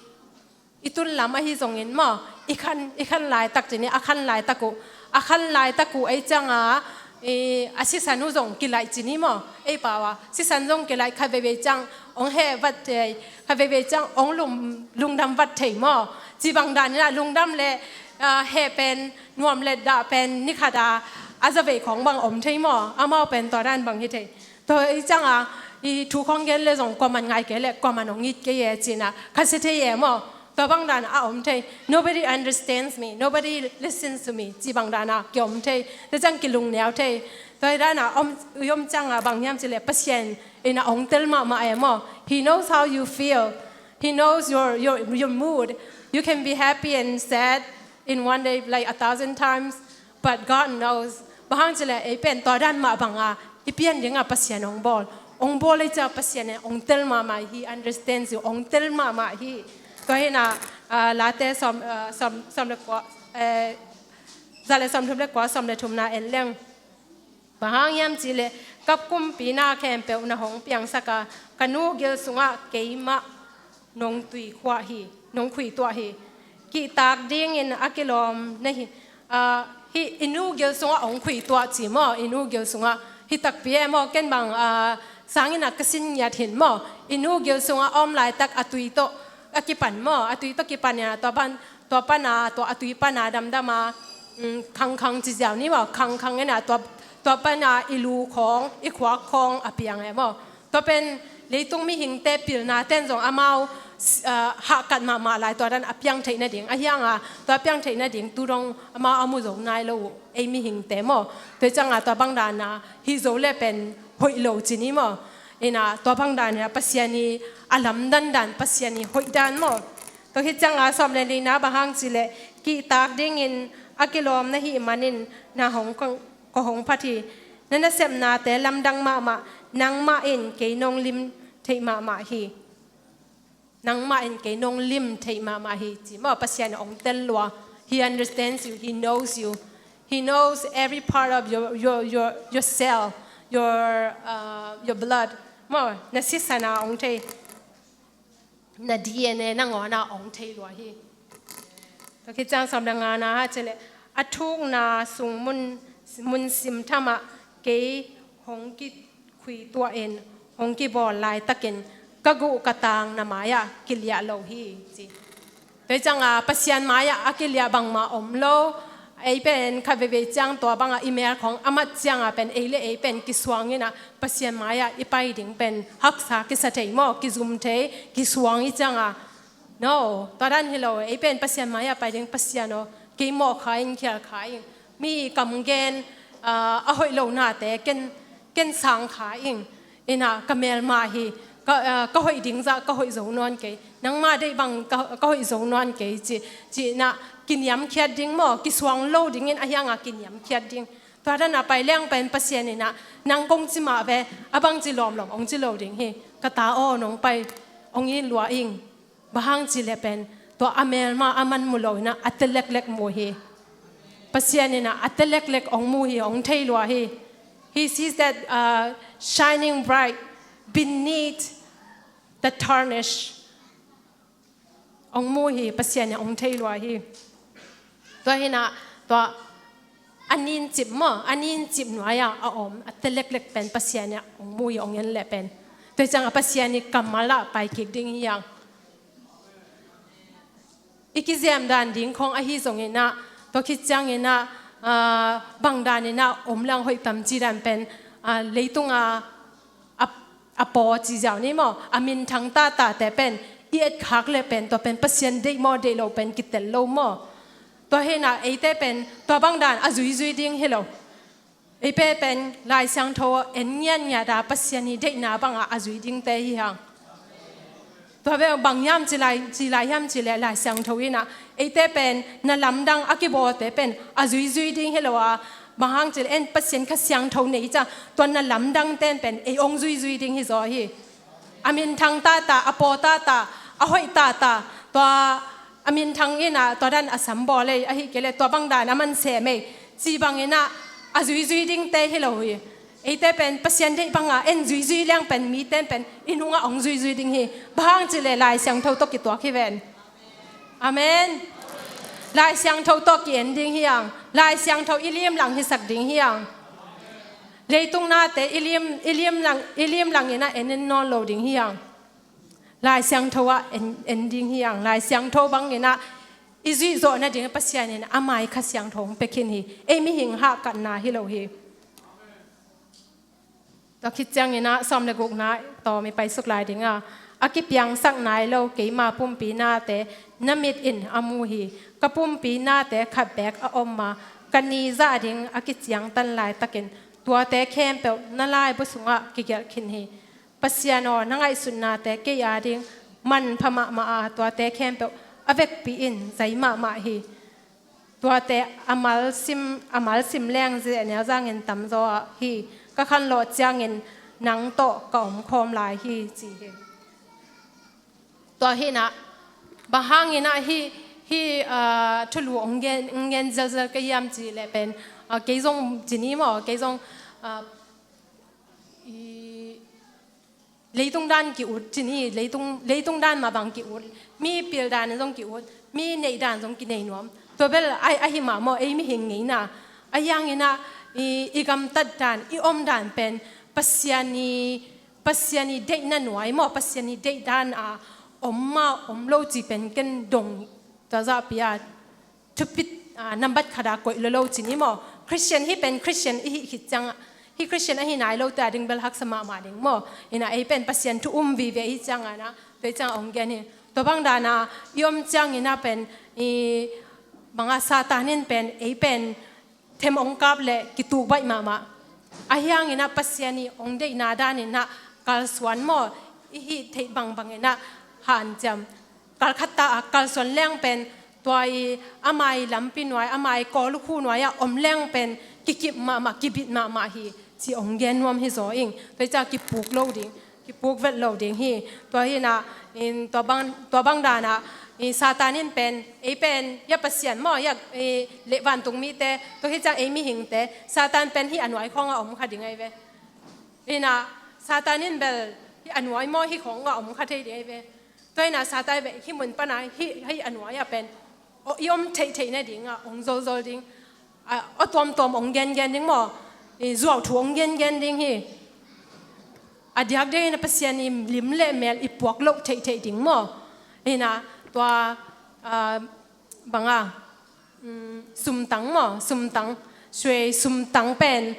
i tun lam ahi zongin maw, i khan, i khan laitak ci ni, a khan laitak uh, a khan laitak uh ei ciangah, i, a sisan uh zong kilaih ci ni maw, ei pau ah, sisan zong kilaih khat veivei ciang, hong heh vat thei, khat veivei ciang, hong lung, lungdam vat thei maw, ci bang dan in ah lungdam leh, ah, heh pen, nuam leh dah pen, ni khat a, a zavei khawng bang om thei maw, amau pen tua dan bang hi thei. Tua i ciangah, i thu khawng gen leh zong kuaman ngai kei leh, kuaman hong it kei e ci-in ah, kha sia thei e maw. Tua bang dan a om thei. Nobody understands me, nobody listens to me, ci bang dan a ki om thei. Tua ciang kilungneu thei. Tua i dan a om, i om ciangah bang hiam cih leh Pasian in ah hong tel mahmah e maw. He knows how you feel. He knows your, your, your mood. You can be happy and sad in one day, like a thousand times. But God knows. Bang hang cih leh ei pen tua dan mah bang a, i pian ding a Pasian hong bawl. Hong bawl ei ciang Pasian in hong tel mahmah hi, understands you, hong tel mahmah hi. Tua hi na, ah, Late sawm, ah, sawm, sawm le kua, eh, za le sawm thum le kua, sawm le thumna en leng. Bang hang hiam cih leh, kap kumpi na khempeuh na hong piangsak a, ka nu gil sungah keimah nong tui khuah hi, nong khui tuah hi. Kihtak dingin a kilawm na hi, ah, hih i nu gil sungah hong khui tuah ci maw, i nu gil sungah. Hih takpi e maw, ken bang, ah, sangin a ka sin ngiat hin maw, i nu gil sungah a om laitak a tui tawh a kipan maw, a tui tawh kipan in a tua pan, tua pan a, tua a tui pan a damdam a, mm, khangkhang ci ziau ni maw, khangkhang in a tua, tua pan a i lu khawng, i khuak khawng a piang e maw. Tua pen leitung mihingte pilna ten zong amau, ah, hahkat mahmah lai tua dan a piang theih nading. Ahi hang a, tua piang theih nading tu dong amau a mu zo nai lo uh. Ei mihingte maw. Tua ciang a tua bang dan a, hih zo leh pen hoih lo ci ni maw. In a tua bang dan a Pasian i a lamdang dan, Pasian i hoih dan maw. Tua khit ciang a sawm le lina bang hang cih leh, kihtak dingin a kilawm na hih manin na hong kong, ka hong phat hi. Na nasepnate lamdang mahmah, nangmah in kei nong lim theih mahmah hi. Nangmah in kei nong lim theih mahmah hi. Ci maw, Pasian hong tel lua. He understands you, he knows you. He knows every part of your, your, your, your cell, your, uh, your blood. Maw, na sisan a hong thei. Na D N A nangawn a hong thei lua hi. Tua khit ciang sawm le ngana ah cih leh, a thukna sung mun, mun sim tham ah kei hong kikhui tuah in, hong kibawl laitakin ka guh ka tang na mai-ah kiliah lo hi, ci. Tua ciang a Pasian mai-ah a kiliah bangmah om lo. Ei pen khat veivei ciang tua bangah i mel khawng a mat ciang a pen ei le ei pen kisuang in a Pasian mai-ah i pai ding pen haksa kisa thei maw, kizum thei, kisuang i ciang a. No, tua dan hi lo, ei pen Pasian mai-ah pai ding, Pasian aw, kei mawh kha ing, khial kha ing. Mi kam gen, ah, a hoih lo nate ken, ken sang kha ing. In a ka melma hi, ka, ah, ka hoih ding zah ka hoih zo nawn kei. Nangmah deih bang ka, ka hoih zo nawn kei ci, ci in a kiniamkhiat ding maw, kisuang lo dingin ahi hang a kiniamkhiat ding. Tua dan a pai leng pen Pasian in a nang kong ci mah ve, a bangci lawmlawm hong ci lo ding hi. Ka ta aw, nong pai, hong it lua ing. Bang hang cih leh pen tua a melma a man mu lo in a, a tel leklek mu hi. Pasian in a, a tel leklek hong mu hi, hong thei lua hi. He sees that, uh, shining bright beneath the tarnish. Hong mu hi, Pasian in hong thei lua hi. Tua hi na, tua a nincip maw, a nincip nuai-ah a om a tel leklek pen Pasian in hong mu hi, hong en leh pen. Tua hi ciang a Pasian ii kammal ah pai kik ding hi hang. I kizem dan ding khawng ahi zongin ah, tua khit ciangin ah, aa, bang danin ah om leng hoih tam cih dan pen, aa, leitung a, a, a paw ci ziau ni maw, a minthang tahtahte pen i etkhak leh pen, tua pen Pasian deih maw deih lo pen kitel lo maw. Tua hi-in ah eite pen tua bang dan a zuizui ding hi lo. Eite pen Lai Siangtho en ngiatngiat a, Pasian ii deihna bangah a zui dingte hi hang. Tua bel bang hiam ci lai, ci lai hiam cih leh Lai Siangtho in ah eite pen na lamdang a kibawlte pen a zuizui ding hi lo a, bang hang cih leh en Pasian Kha Siangtho nei ciang tua na lamdangte in pen ei hong zuizui ding hi zaw hi. A minthang tahtah, a paw tahtah, a hoih tahtah, tua a minthang in ah tua dan a sam bawl ei, ahih kei leh tua bang dan a man sem ei, ci bangin ah a zuizui dingte hi lo hi. Eite pen Pasian deih bangah en zuizui leng pen mite in pen i nungah hong zuizui ding hi. Bang hang cih leh Lai Siangtho tawh kituak hi ven. Amen. Lai Siangtho tawh ki-en ding hi hang. Lai Siangtho i limlang hisak ding hi hang. Leitung nate i lim, i limlang, i limlangin ah en, en nawn lo ding hi hang. Lai Siangtho ah en, en ding hi hang. Lai Siangtho bangin ah i zuih zawh nading Pasian in ama ii Kha Siangtho hong pia khin hi. Ei mihing hahkatna hi lo hi. Tua khit ciangin ah sawm le gukna tawm i paisuk lai ding a, a kipiangsak nai lo keima pumpi nate na mit in a mu hi. Ka pumpi nate khat beek a om a, ka ni zah ding a kiciangtan laitakin tuate khempeuh na laibu sungah kigelh khin hi. Pasian aw, na ngaihsutnate kei ading manpha mahmah a, tuate khempeuh a vekpi in zai mahmah hi. Tuate a malsim, a malsim leng zenel zangin tamzaw hi. Ka khanlawh ciangin nang tawh ka omkhawm lai hi, ci hi. Tua hi-in ah bang hangin ah hih, hih, aa, thulu hong gen, hong gen zelzel ka hiam cih leh pen, aa, kei zong ci ni maw, kei zong, aa, i leitung dan ki-ut ci ni, leitung, leitung dan mah bang ki-ut, mi pil dan zong ki-ut, mi neih dan zong kinei nuam. Tua bel ahi, ahi mah maw, ei mihing ngeina. Ahi hangin ah i, i gamtat dan, i om dan pen Pasian ii, Pasian ii deihna nuai maw, Pasian ii deih dan a om mah om lo cih pen ken dong, tua zahpi a thupit, aa, nambat khat a koih lo lo ci ni maw. Christian hih pen Christian i hih khit ciang, hih Christian ahi nai lote ading bel haksa mahmah ding maw. In ah ei pen Pasian thu um vive i hih ciangin ah, tua ciang hong gen hi. Tua bang dan a i om ciangin ah pen, i, bang a Satan in pen, ei pen them hong kap leh kituk baih mahmah. Ahi hangin ah Pasian ii hong deihna danin ah kalsuan maw, i hih theih bangbangin ah hanciam. Kalkhat ta a kalsuan leng pen tua i ama ii lampi nuai, ama ii kawlukhu nuai-ah om leng pen kikip mahmah, kibit mahmah hi, ci hong gen nuam hi zaw ing. Tua hi ciang kipuk lo ding, kipuk vet lo ding hi. Tua hi-in ah, in tua bang, tua bang dan ah, in Satan in pen, ei pen, ya Pasian maw, ya, i, leh vantung mite, tua hi ciang ei mihingte, Satan pen hih a nuai khawngah om kha ding ahi ve. In ah, Satan in bel, hih a nuai maw, hih khawngah om kha thei ding ahi ve. Tua hi-in ah Satan beh hih mun pan a hih, hih a nuai-ah pen aw, i om theihtheih nading ah hong zolzol ding. A, aw tuamtuam hong gengen ding maw, i zuau thu hong gengen ding hi. A diak dingin ah Pasian ii lim leh mel i puak loh theihtheih ding maw. In ah tua, a, bang a, um, sumtang maw, sumtang, suai sumtang pen,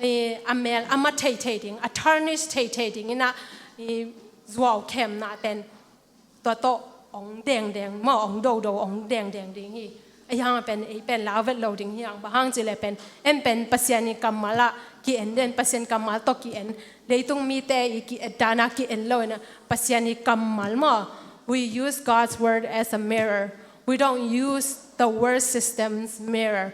i, a mel a ma theihtheih ding, a tarnish theihtheih dingin ah, i zuau khemna ten tua tawh hong dengdeng maw, hong dodo, hong dengdeng ding hi. Ahi hang pen, ei pen lau vet lo ding hi hang, bang hang cih leh pen, en pen Pasian ii kammal ah ki-en den, Pasian kammal tawh ki-en. Leitung mite ii ki-et dan ah ki-en lo in ah, Pasian ii kammal maw. We use God's word as a mirror. We don't use the world system's mirror.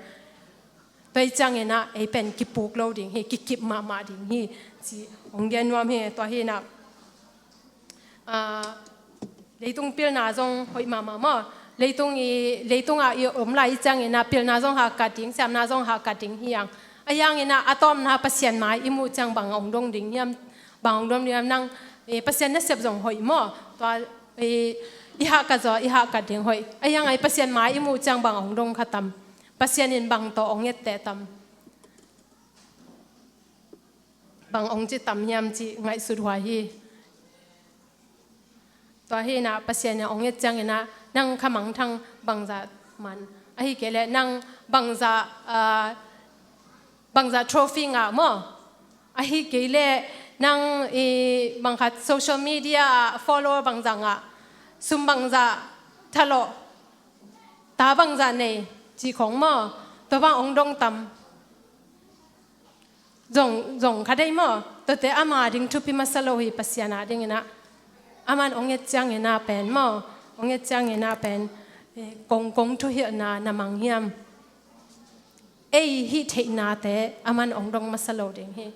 Tua hi ciangin ah ei pen kipuk lo ding hi, kikip mahmah ding hi, ci hong gen nuam hi. Tua hi-in ah, ah, leitung pilna zong hoih mahmah maw. Leitung i, leitung ah i om lai i ciangin ah pilna zong hahkat ding, siamna zong hahkat ding hi hang. Ahi hangin ah a tawpna Pasian mai i muh ciang bang hong dong ding hiam, bang hong dong ding hiam nang, eh, Pasian nasep zong hoih maw. Tua, eh, i hahkat zaw, i hahkat ding hoih. Ahi hang ah i Pasian mai i muh ciang bang hong dong kha tam. Pasian in bang tawh hong etteh tam. bang ong ci tam hiam cih ngaihsut huai hi. Tua hi inah Pasian in ong et ciang inah nang kha mangthang bangzah man, ahi kei leh nang bangzah, ah, bangzah trophy ngah maw, ahi kei leh nang i bangkhat social media ah follower bangzah ngah, sum bangzah thalawh, ta bangzah nei cih khong maw, tua bang ong dong tam. Zong, zong kha dei maw, tuate ama ding thupi masa lo hi. Pasian a ding inah aman ong et ciang inah pen maw, ong et ciang inah pen, eh, kong, kong thuhilhna na mang hiam? Ei hih theihnate aman ong dong masa lo ding hi.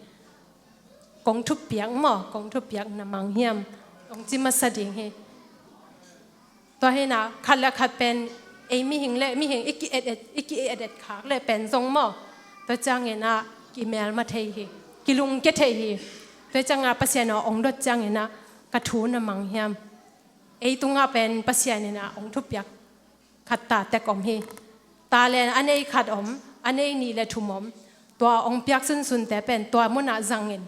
Kong thupiak maw, kong thupiak na mang hiam, ong ci masa ding hi. Tua hi inah khat le khat pen ei mihing le mihing i ki-et et, i ki-et et khak le pen zong maw, tua ciang inah kimelma thei hi, kilungkia thei hi. Tua ciang inah Pasian aw ong dot ciang inah ka thu na mang hiam? Ei tungah pen Pasian inah ong thupiak khat ta tek om hi. Talent a nei khat om, a nei nih le thum om. Tua ong piak sunsunte pen tua munah zangin,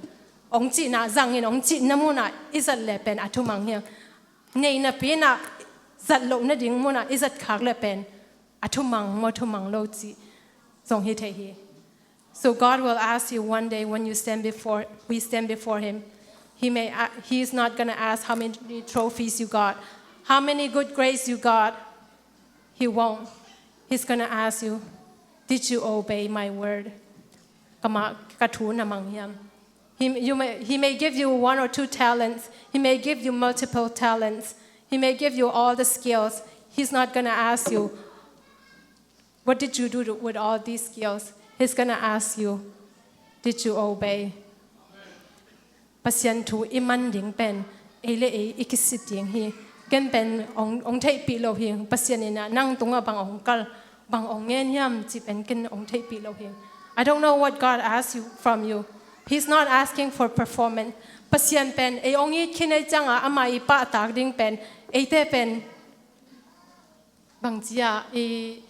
ong cihna zangin, ong cihna munah i zat le pen a thumang hi. Nei napi inah zat loh nading munah i zat khak le pen a thumang maw, thumang lo cih zong hi thei hi. So God will ask you one day when you stand before, we stand before Him. He may, a- He is not gonna ask how many trophies you got, how many good grades you got. He won't. He's gonna ask you, "Did you obey my word?" Ka ma, ka thu na mang hiam? He, you may, he may give you one or two talents. He may give you multiple talents. He may give you all the skills. He's not gonna ask you, "What did you do to- with all these skills?" He's gonna ask you, "Did you obey?" Pasian thu i man ding pen ei le ei i kisit ding hi. Ken pen ong, ong theihpih lo hi. Pasian inah nang tungah bang ong kal, bang ong ngen hiam cih pen ken ong theihpih lo hi. I don't know what God asks you, from you. He's not asking for performance. Pasian pen ei ong it khin ei ciangah ama i pahtak ding pen eite pen bangci a i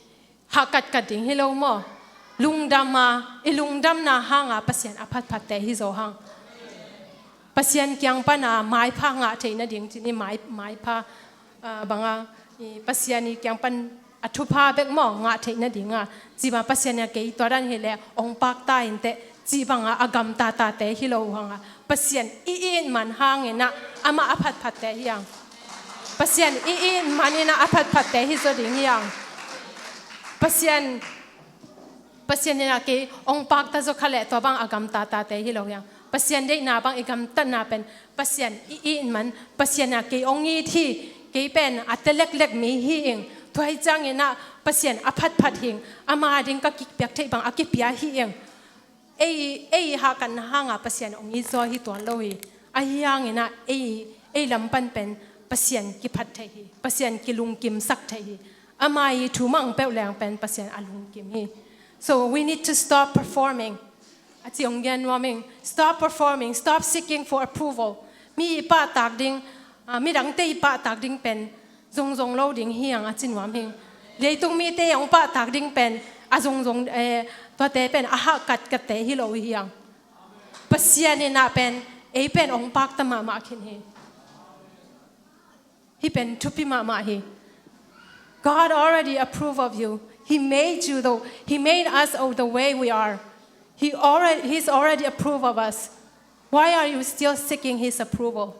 hahkatkat ding hi lo maw? Lungdam a, i lungdamna hanga Pasian a phatphatte hi zaw hang. Pasian kiang pana maipha ngah theih nading cin i mai, maipha, ah, banga i Pasian i kiang pan a thupha bek maw ngah theih nadinga, cima Pasian a kei tua dan hileh ong pakta inteh cih banga a gamtatate hi lo hanga, Pasian i it man hanginah amah a phatphatte hi ang. Pasian i it maninah a phatphatte hi zaw ding hi ang. Pasian, Pasian inah kei ong pakta zaw kha leh tua bang a gamtatate hi lo hi ang. Pasian deihna bang i gamtatna pen Pasian i it man, Pasian a kei ong it hi, kei pen a teleklek mi hi ing. Tua hi cianginah Pasian a phatphat hi ing. Ama ding ka kipiak theih bang a kipia hi ing. Ei, ei hahkatna hanga Pasian ong it zaw hi tuan lo hi. Ahi hanginah ei, ei lam pan pen Pasian kiphat thei hi. Pasian kilungkimsak thei hi. Ama i thu mang peuh leng pen Pasian a lungkim hi. So we need to stop performing. A ci ong gen nuam ing. Stop performing. Stop seeking for approval. Mi i pahtak ding, ah, midangte i pahtak ding pen zongzong lo ding hi ang a ci nuam hi. Leitung mite ong pahtak ding pen a zongzong, eh, tuate pen a hahkatkatte hi lo hi ang. Pasian inah pen ei pen ong pakta mahmah khin hi. Hih pen thupi mahmah hi. God already approve of you. He made you though. He made us of the way we are. He already, he's already approve of us. Why are you still seeking his approval?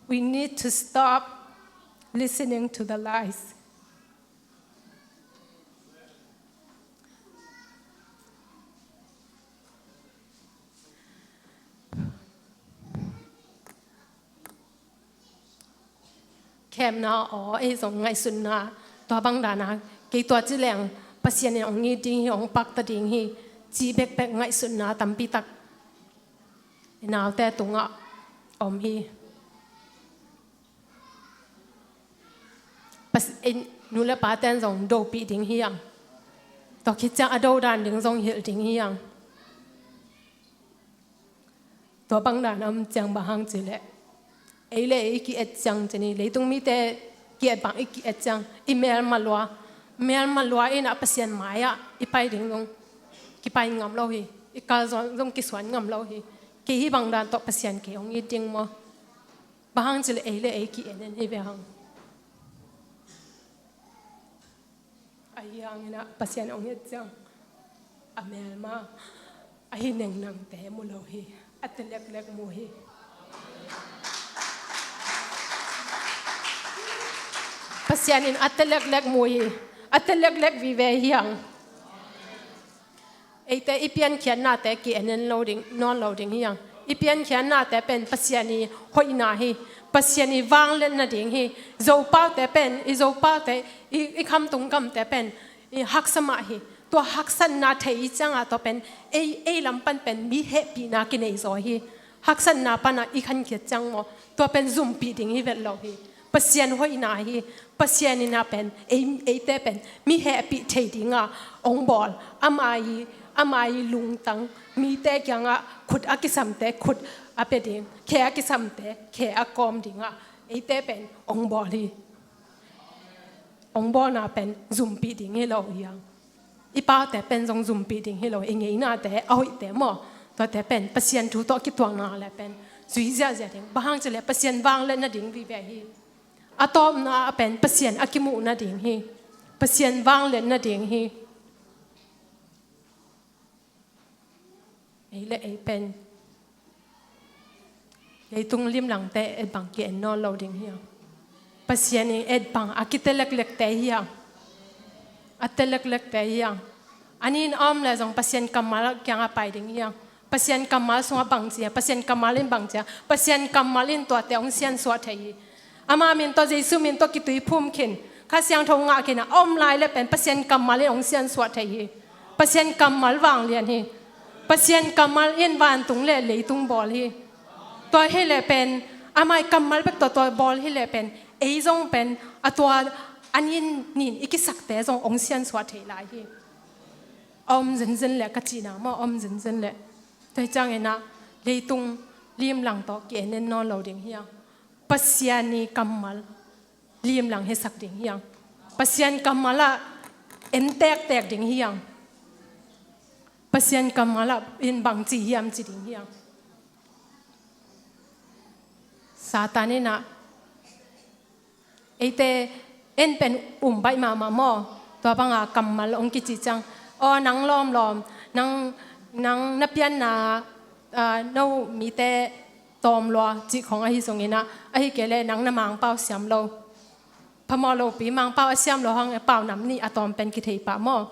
We need to stop listening to the lies. Khemna aw, ei zong ngaihsutna tua bang dana kei tua ci leng Pasian in ong it ding hi, ong pakta ding hi, ci bekbek ngaihsutna tampi tak i naute tungah om hi. Pas-, ei nu le paten zong dopih ding hi ang. Tua khit ciang a do dan ding zong hilh ding hi ang. Tua bang dan a om ciang bang hang ci leh ei le ei i ki-et ciang ci ni, leitung mite ki-et bang i ki-et ciang i melma lua, melma lua inah Pasian mai-ah i pai ding zong kipai ngam lo hi. I kal zong, zong kisuan ngam lo hi. Kei hih bang dan tawh Pasian kei hong it ding maw? Bang hang cileh ei le ei ki-en en hi ve hang. Ahi hangin ah Pasian hong et ciang a melma ahi nengnangte mu lo hi. A teleklek mu hi. Pasian in a teleklek mu hi. A teleklek vive hi hang. Eite i piankhiatnate ki-en en lo ding, nawn lo ding hi hang. I piankhiatnate pen Pasian i hoihna hi. Pasian i vangliatna ding hi. Zopaute pen, i Zopaute, i, i khamtung gamte pen i haksa mah hi. Tua haksatna thei i ciangah tua pen ei, ei lam pan pen mi hehpihna kinei zaw hi. Haksatna panah i khankhiat ciang maw, tua pen zumpih ding hi vet lo hi. Pasian hoihna hi. Pasian in ah pen ei, eite pen mi hehpih thei dingah hong bawl. Ama i, ama i lungtang mite kiangah khut a kisamte khut a pia ding, khe a kisamte khe a kawm dingah eite pen hong bawl hi. Hong bawlna pen zumpih ding hi lo hi hang. I paute pen zong zumpih ding hi lo, i ngeinate a hoihte maw? Tuate pen Pasian thu tawh kituakna le pen zui ziahziah ding. Bang hang cileh Pasian vangliatna ding vive hi. A tawpna ah pen Pasian a kimuhna ding hi. Pasian vangliatna ding hi. Ei le ei pen leitung limlangte et bang ki-en nawn lo ding hi hang. Pasian in et bang a kiteleklekte hi hang. A teleklekte hi hang. A nin a om le zong Pasian kammal kiangah pai ding hi hang. Pasian kammal sungah bang ci a, Pasian kammal in bang ci a, Pasian kammal in tuate hong siansuah thei hi. Ama min tawh, Jesu min tawh kitui phum khin, Kha Siangtho ngah khin a om lai le pen Pasian kammal in hong siansuah thei hi. Pasian kammal vanglian hi. Pasian kammal in vantung le leitung bawl hi. Tua hi le pen, ama i kammal bek tawh tua bawl hi le pen, ei zong pen a tua a nin nin i kisakte zong hong siansuah thei lai hi. A om zenzen le ka cihna maw, a om zenzen le. Tua hi ciangin ah leitung limlang tawh ki-en en nawn lo ding hi hang. Pasian i kammal limlang hisak ding hi hang. Pasian kammal ah en tektek ding hi hang. Pasian kammal ah in bang ci hiam ci ding hi hang. Satan in ah eite en pen um baih mahmah maw? Tua banga kammal hong kici ciang, aw, nang lawmlawm, nang, nang na pianna, ah, no mite tawm lua cih khong ahi zongin ah, ahi kei leh nang na Mangpau siam lo. Phamawh lopi Mangpau a siam lo hang, pau nam nih a tawm pen kithei pah maw?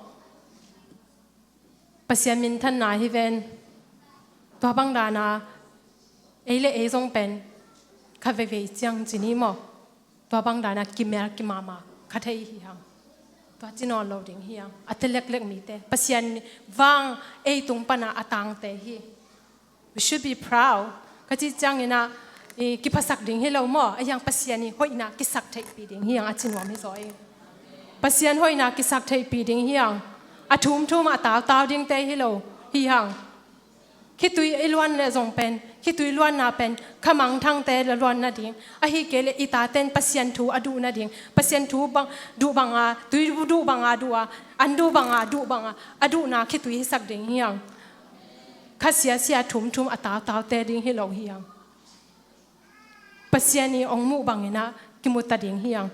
Pasian minthanna hi ven. Tua bang dana ei le ei zong pen kha veivei ciang ci ni maw? Tua bang dana kimel kimahmah kha thei hi hang. Tua ci nawn lo ding hi hang. A teleklek mite, Pasian vang ei tung pana a tangte hi. We should be proud. Ka cih ciangin ah, i, kiphasak ding hi lo maw? A hiang Pasian i hoihna kisak theihpih ding hi hang, a ci nuam hi zaw i. Pasian hoihna kisak theihpih ding hi hang. A thumthum a tautau dingte hi lo hi hang. Khitui i luan le zong pen, khitui luanna pen kha mangthangte la luanna ding. Ahi kei le i taten Pasian thu a duhna ding. Pasian thu bang, duh banga, tui duh banga duh a, an duh banga duh banga a duhna khitui hisak ding hi hang. Kha siasia thumthum a tautaute ding hi lo hi hang. Pasian i hong muh bangin ah kimu ta ding hi hang.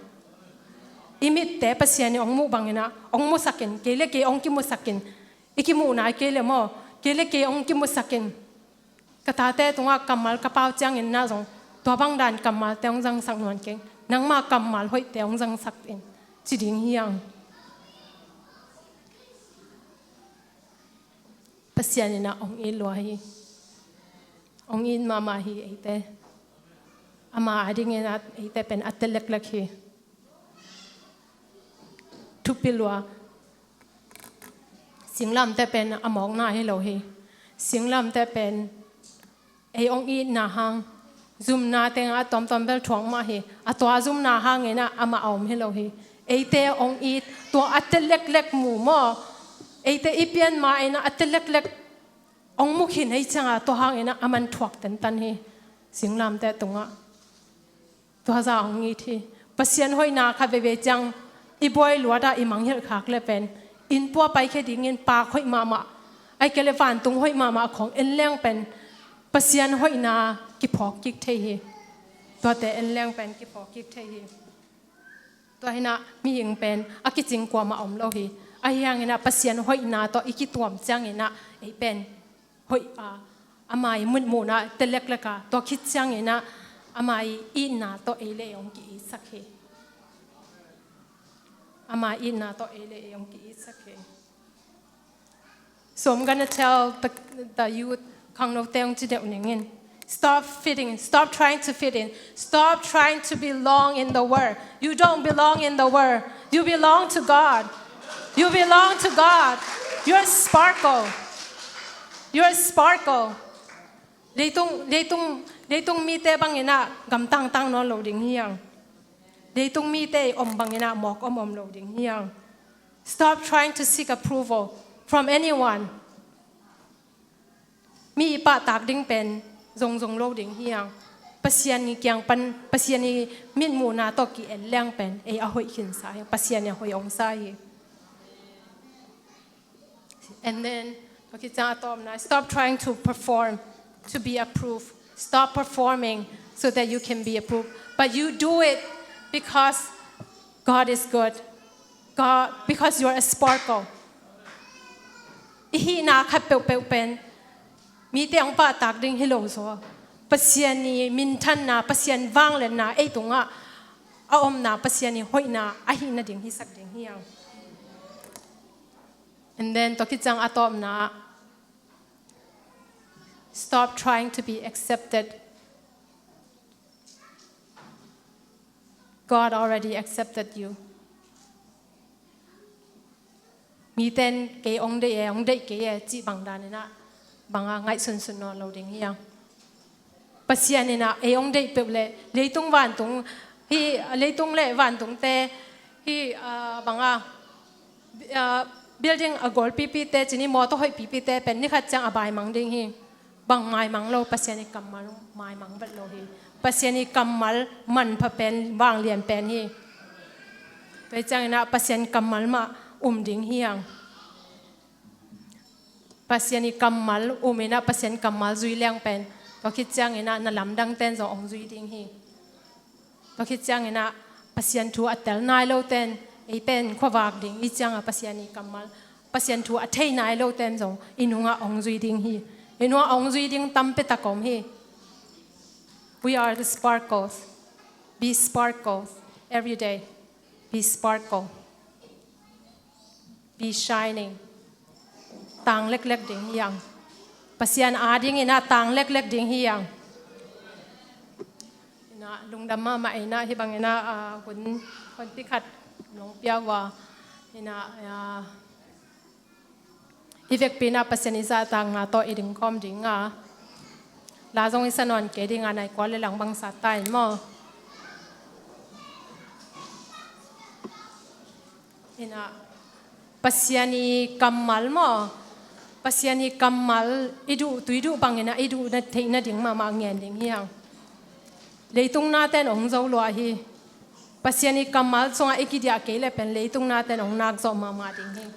I mitte Pasian i hong muh bangin ah hong musak in, kei le kei hong kimusak in. I kimuhna kei le maw, kei le kei hong kimusak in. Ka tate tungah kammal ka pau ciangin ah zong tua bang dan kammalte hong zangsak nuam keng. Nangma kammal hoihte hong zangsak in, ci ding hi hang. Pasian in ah hong it lua hi. Hong it mahmah hi eite. Ama a dingin ah eite pen a teleklek hi. Thupi lua. Singlamteh pen a mawkna hi lo hi. Singlamteh pen ei hong itna hang, zumna tengah a tuamtuam bel thuak mah hi. A tua zumna hangin ah amah a om hi lo hi. Eite hong it, tua a teleklek mu maw? Eite i pian ma-in ah a teleklek hong mu khin hi ciangah tua hangin ah aman thuak tentan hi. Singlamteh tungah. Tua zah hong it hi. Pasian hoihna kha veivei ciang i buai luatah i mangngilh khak le pen, innpua paikhia dingin pak hoih mahmah. Ahih kei leh vantung hoih mahmah khawng en leng pen Pasian hoihna kiphawk kik thei hi. Tuate en leng pen kiphawk kik thei hi. Tua hi inah mihing pen a kicing kuamah om lo hi. Ahi hang inah Pasian hoihna tawh i kituam ciang inah ei pen hoih a, ama i mitmuhna te leklek a, tua khit ciang inah ama i itna tawh ei le ei hong ki-itsak hi. Ama itna tawh ei le ei hong ki-itsak hi. So I'm gonna tell the, the youth, khangnote hong ci deuh ning in. Stop fitting, stop trying to fit in. Stop trying to belong in the world. You don't belong in the world. You belong to God. You belong to God. You're a sparkle. You're a sparkle. Leitung, leitung, leitung mite bang inah gamtang tang nawn lo ding hi hang. Leitung mite i om bang inah mawk om om lo ding hi hang. Stop trying to seek approval from anyone. Mi i pahtak ding pen zongzong lo ding hi hang. Pasian i kiang pan, Pasian i mitmuhna tawh ki-en leng pen ei a hoih khinsa hi hang. Pasian i a hoih hong sa hi. And then, tua khit ciang a tawpna, stop trying to perform to be approved. Stop performing so that you can be approved. But you do it because God is good. God, because you are a sparkle. I hihna khat peuhpeuh pen mite hong pahtak ding hi lo zaw. Pasian i minthanna, Pasian vangliatna ei tungah a omna, Pasian i hoihna a hih nading hisak ding hi hang. And then, tua khit ciang a tawpna, stop trying to be accepted. God already accepted you. Mite in kei hong deih e, hong deih kei e cih bang dan inah bang a ngaihsunsun nawn lo ding hi hang. Pasian inah ei hong deih peuh leh leitung vantung hi, leitung le vantungte hi, ah, bang a, ah, building a gol pipite, cih ni mawtaw hoih pipite pen ni khat ciang a baimang ding hi. Bang maimang lo, Pasian i kammal maimang vet lo hi. Pasian i kammal manpha pen, vanglian pen hi. Tua hi ciang inah Pasian kammal mah um ding hi hang. Pasian i kammal um inah Pasian kammal zui leng pen tua khit ciang inah na lamdang ten zong hong zui ding hi. Tua khit ciang inah Pasian thu a tel nai lo ten ei pen khuavak ding i ciang a Pasian i kammal, Pasian thu a thei nai lo ten zong i nungah hong zui ding hi. I nungah hong zui ding tampi tak om hi. We are the sparkles. Be sparkles every day. Be sparkle. Be shining. Tang leklek ding hi hang. Pasian ading inah tang leklek ding hi hang. Inah lungdam mahmah inah hih bang inah, ah, hun, hun pi khat nong pia uh a. Inah, ah, i vekpi inah Pasian i zahtakna tawh i dingkhawm ding a. La zong i sa nawn kei ding a, nai kua le lang bang sa ta in maw. Inah Pasian i kammal maw? Pasian i kammal i duh, tui duh bang inah i duh na theih nading mahmah ngen ding hi hang. Leitung na ten hong zo lua hi. Pasian i kammal sungah i kidiah kei le pen leitung na ten hong nak zawh mahmah ding hi.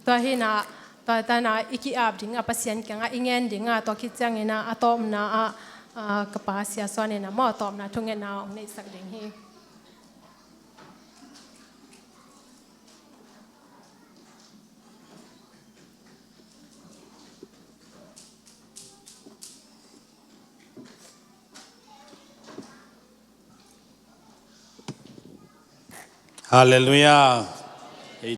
Tua hi inah, tua tan a i ki-ap ding a Pasian kiangah i ngen ding a, tua khit ciang inah a tawpna ah, ah, ka pa Sia Suan inah maw tawpna thungetna hong neihsak ding hi. Halleluiah.